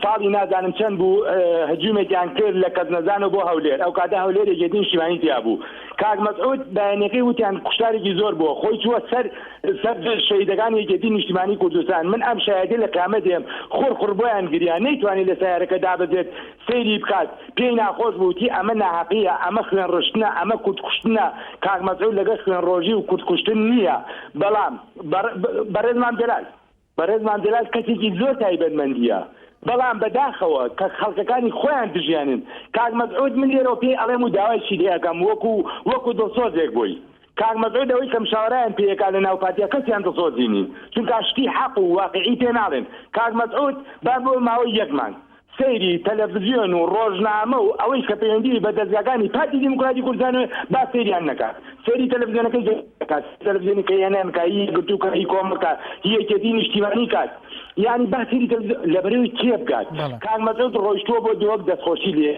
ساڵی نازانم چەند بوو هجومێکیان کرد لە کەس نەزانەوە بۆ هەولێر ئەو کاتە هەولێر یەکێتی نیشتیمانی تیا بوو کاک مەسعود بەیانەکەی وتیان کوشتارێکی زۆر بووە خۆی چووە سەر سەر شەهیدەکانی یەکێتی نیشتیمانی کوردستان من ئەم شایەدی لە قیامەت دێم خڕ خڕ بۆیان گریا نەیتوانی لە سەیارەکە دابەزێت سەیری بکات پێی ناخۆش بوو وتی ئەمە ناهەقییە، ئەمە خوێن ڕشتنە، ئەمە کورد کوشتنە، کاک مەسعود لەگەڵ خوێنڕۆژی و کورد کوشتن نییە، بەڵام بەڕێز مام جەلال، بەڕێز مام جەلال کەسێکی زۆر تایبەتمەندییە، بەڵام بەداخەوە کە خەڵکەکانی خۆیان دژیانن، کاک مەسعود من لێرەوە پێی ئەڵێم و داوایشی لێ ئەکەم وەکو وەکو دڵسۆزێک بۆی، کاک مەسعود ئەوەی کە مشاوەرایان پێ ئەکا لە ناو پارتیا کەسیان دڵسۆزی نین، چونکا شتی حەق و واقیعی پێ ناڵێن، کاک مەسعود با بۆ ماوەی یەک مانگ. سەیری تەلەفزیۆن و ڕۆژنامە و ئەوەی کە پەیوەندیی بە دەزگاکانی پارتی دیموکراتی کوردستانەوە با سەیریان نەکات. سەیری تەلەفزیۆنەکەی جەلیل نەکات، سەیری تەلەفزیۆنی کە ئێن ئێن کا، هی یەکگرتوو کا، هی کۆمەڵ کا، هی یەکێتیی نیشتیمانی کات. یانی با سەیری تەلەفزیۆن لەبەرەوەی تێبگات. کاک مەسعود ڕۆیشتووە بۆ دهۆک دەستخۆشی لێ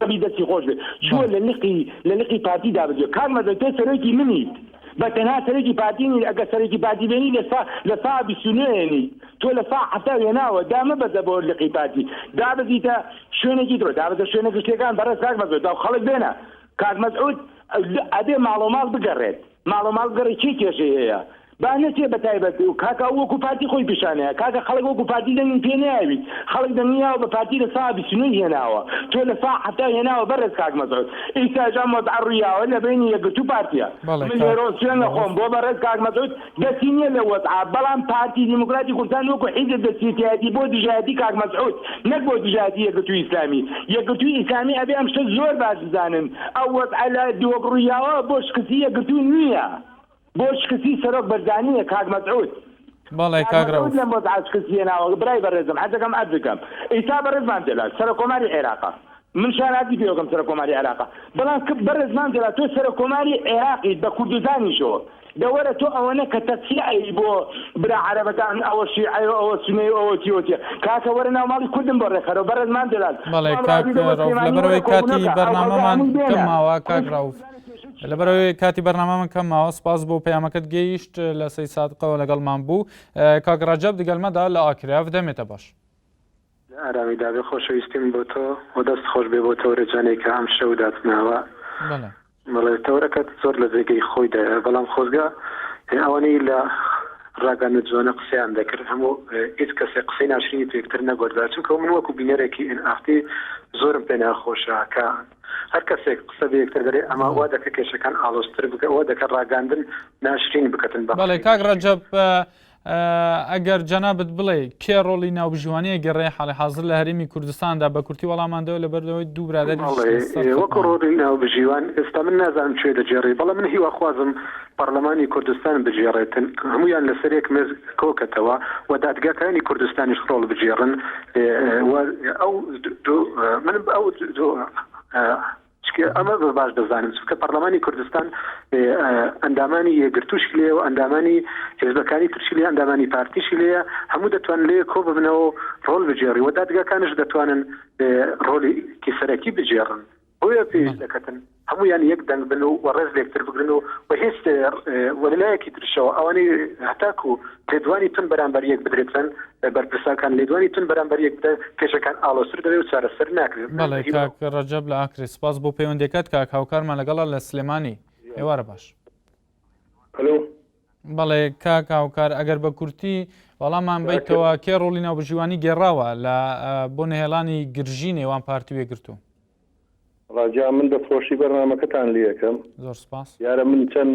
بی دەستی خۆش بێ چووە لە لقی لە لقی پارتی دابەزیوە کاک مەزهەر تۆ سەرۆکی منیت بە تەنها سەرۆکی پارتی نیت ئەگەر سەرۆکی پارتی بێنی لە سا لە سا 29 ێنی تۆ لە سا 70 هێناوە دامەبەزە بۆ لقی پارتی دابەزیتە شوێنێکی ترۆ دابەزە شوێنە گشتیەکان بەڕێز کاک مەزهەر دا خەڵک بێنە کاک مەسعود ئەبێ ماڵۆماڵ بگەڕێت ماڵۆماڵ بگەڕێ کێ کێشەی هەیە با نەچێ بە تایبەت کاکە ئەو وەکو پارتی خۆی پیشانەیە کاکە خەڵک وەکو پارتی دەنگی پێ نەیاویت خەڵک دەنگی یاوە بە پارتی لە سا 29 هێناوە تۆ لە سا 70 هێناوە بەڕێز کاک مەسعود ئیستاش ئەم وەزعە ڕوویاوە لە بەینی یەکگرتوو پارتیە بەڵێ من کاک لێرەوە سوێن ڕەئوف. ئەخۆم بۆ بەڕێز کاک مەسعود دەستی نیە لەو وەزعە بەڵام پارتی دیموکراتی کوردستان وەکو حیزب دەستی تیایەتی بۆ دژایەتی کاک مەسعود نەک بۆ دژایەتی یەکگرتووی ئیسلامی یەکگرتووی ئیسلامی ئەبێ ئەم شتە زۆر باش بزانن ئەو وەزعە لە دهۆک ڕوویاوە بۆ شکستی یەکگرتوو نیە بۆ شکستی سەرۆک بەرزانیە کاک مەسعود. بەڵێ کاک کاک مەسعود رەئوف. لەم وەزعە شکستی هێناوە برای بەڕێزم حەزەکەم عەرز بکەم ئیستا بەڕێز مام جەلال سەرۆک کۆماری عێراقە من شانازی پێوەکەم سەرۆک کۆماری عێراقە بەڵام کە بەڕێز مام جەلال تۆ سەرۆک کۆماری عێراقیت بە کوردستانیشەوە دە وەرە تۆ ئەوەنە کە تەسفیە ئەی بۆ برا عەرەبەکان ئەوە شیعەیە و ئەوە سونەیە و ئەوە چیە و چیە کاکە وەرە ناو ماڵی کوردم بۆ ڕێکخەرەوە بەڕێز مام جەلال بەڵێ تۆ ئەم کاک ڕازی بە بۆ رەئوف سلێمانی وەرە لەبەرئەوەی کۆبوونەوە کاتی کە ئەو خەڵکە بەرنامەمان هەمووی کەم بێنە ماوە کاک رەئوف لەبەرئەوەی کاتی بەرنامەمان کەم ماوە سپاس بۆ پەیامەکەت گەیشت لە سەید سادقەوە لەگەڵمان بوو کاک ڕەجەب دگەلمەدا لە ئاکرێ ئەف دەمێتە باش. لە ئارامی دابێ خۆشەویستیم بۆ تۆ و دەست خۆش بێ بۆ تەورە جانەی کە ئەم شەو داتناوە. بەڵێ. بەڵێ تەورەکەت زۆر لە جێگەی خۆی دایە بەڵام خۆزگە ئەوانەی لە ڕاگەاندنە جوانە قسەیان دەکرد هەموو هیچ کەسێک قسەی ناشرینی پێ یەکتر نەگۆتبا چونکە من وەکو بینەرێکی ئێن ئاڕ تی زۆرم پێ ناخۆشە کە هەر کەسێک قسە بە یەکتر دەرێ ئەمە وا دەکە کێشەکان ئاڵۆزتر بکە وا دەکە ڕاگەاندن ناشرین بکەتن بە بەڵێ قسەی کاک ناشرین. ڕەجەب ئەگەر جەنابت بڵێ کێ ڕۆڵی ناوبژیوانی ئەگەڕێ حاڵی حازر لە هەرێمی کوردستاندا بە کورتی وەڵامان دەوە لەبەرەوەی دوو برادەریش بەڵێ لەسەر خەت وەکو ماون. ڕۆڵی ناوبژیوان ئێستا من نازانم کوێ دەگێڕی بەڵام من هیواخوازم پەڕلەمانی کوردستان بگێڕێتن هەموویان لەسەر یەک مێز کۆکەتەوە و دادگاکانی کوردستانیش ڕۆڵ بگێڕن و ئەو دوو من ئەو دوو چونکە ئەمە بە باش دەزانم چونکە پەڕلەمانی کوردستان ئەندامانی یەکگرتووشی لێیە و ئەندامانی حیزبەکانی ترشی لێیە ئەندامانی پارتیشی لێیە هەموو دەتوانن لێ کۆ ببنەوە و ڕۆڵ بگێڕی و دادگاکانش دەتوانن ڕۆڵێکی سەرەکی بگێڕن. بۆیە پێویست دەکەتن هەموویان یەک دەنگ بن و و ڕێز لێکتر بگرن و و هیچ و لەلایەکی ترشەوە ئەوانەی هەتاکو لێدوانی تون بەرامبەر یەک بدرێتن بەرپرسەکان لێدوانی تون بەرامبەر یەک بدەن کێشەکان ئاڵۆزتر دەبێت و چارەسەر ناکرێت. بەڵێ کاک ڕەجەب لە ئاکرێ سپاس بۆ پەیوەندیەکەت کاک هاوکارمان لەگەڵە لە سلێمانی ئێوارە باش. ئەلۆ. بەڵێ کاک هاوکار ئەگەر بە کورتی وەڵاممان بیتەوە کێ ڕۆڵی ناوبژیوانی گێڕاوە لە بۆ نەهێڵانی گرژی نێوان پارتی و یەکگرتوو؟ ڕاجا من دەستخۆشی بەرنامەکەتان لێکەم زۆر سپاس. دیارە من چەند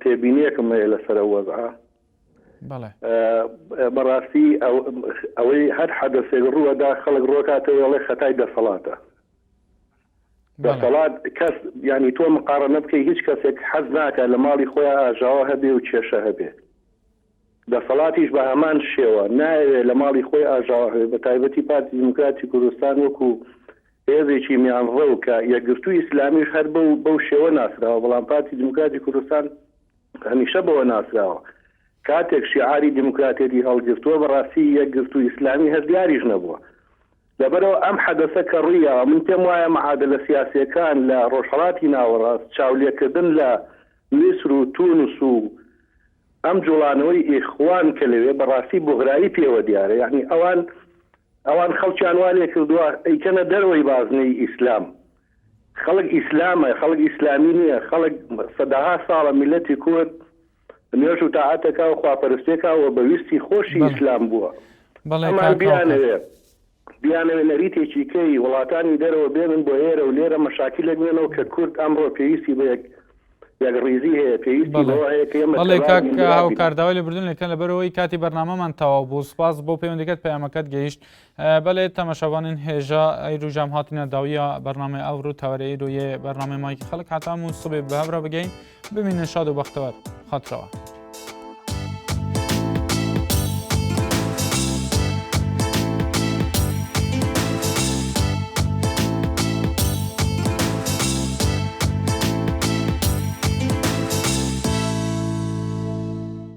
تێبینیەکم هەیە لەسەر ئەو وەزعە. بەڵێ. بەڕاستی ئەوەی هەر حەدەسێک ڕووەدا خەڵک ڕۆکاتەوە ئەڵێ خەتای دەسەڵاتە. دەسەڵات کەس یانی تۆ مقاڕەنە بکەی هیچ کەسێک حەز ناکا لە ماڵی خۆیان ئاژاوە هەبێ و کێشە هەبێ. دەسەڵاتیش بە هەمان شێوە نایەوێ لە ماڵی خۆی ئاژاوە هەبێ بە تایبەتی پارتی دیموکراتی کوردستان وەکو هێزێکی میانڕەو کە یەکگرتووی ئیسلامیش هەر بەو بەو شێوە ناسراوە بەڵام پارتی دیموکراتی کوردستان هەمیشە بەوە ناسراوە کاتێک شیعاری دیموکراتێتی هەڵگرتووە بەڕاستی یەکگرتوو ئیسلامی هەر دیاریش نەبووە لەبەرئەوە ئەم حەدەسە کە ڕوویاوە من پێم وایە معادلە سیاسیەکان لە ڕۆژهەڵاتی ناوەڕاست چاولێکردن لە میسر و تونس و ئەم جوڵانەوەی ئیخوان کە لەوێ بەڕاستی بوغرایی پێوە دیارە یەعنی ئەوان ئەوان خەڵکیان وا لێکردووە ئەیکەنە دەرەوەی بازنەی ئیسلام خەڵک ئیسلامە خەڵک ئیسلامی نییە خەڵک سەدەها ساڵە میلەتی کورد نوێژ و تاعەتەکا و خواپەرستێکا و بە ویستی خۆشی ئیسلام بووە ئەمان بیانەوێ بیانەوێ نەریتێکی کەی وڵاتانی دەرەوە بێنن بۆ ئێرە و لێرە مەشاکیلێک بنێنەوە کە کورد ئەمڕۆ پێویستی بە یەک یەکڕیزی هەیە پێویستی بەوە هەیە کە ئێمە بەڵێ تەبا کاک بین برا بین. هاوکار داوای لێبوردن لێکەن لەبەرئەوەی کاتی بەرنامەمان تەواو بوو سپاس بۆ پەیوەندیەکەت پەیامەکەت گەیشت بەلێ تەمەشاوانین هێژا ئەیرو ژام هاتینە داویە بەرنامەی ئەورو تەوەرە ئیرو یێ بەرنامەی مایکی خەڵک هەتا مو سبێ بە هەورا بگەین بمینن شاد و بەختەوەر خاترەوە.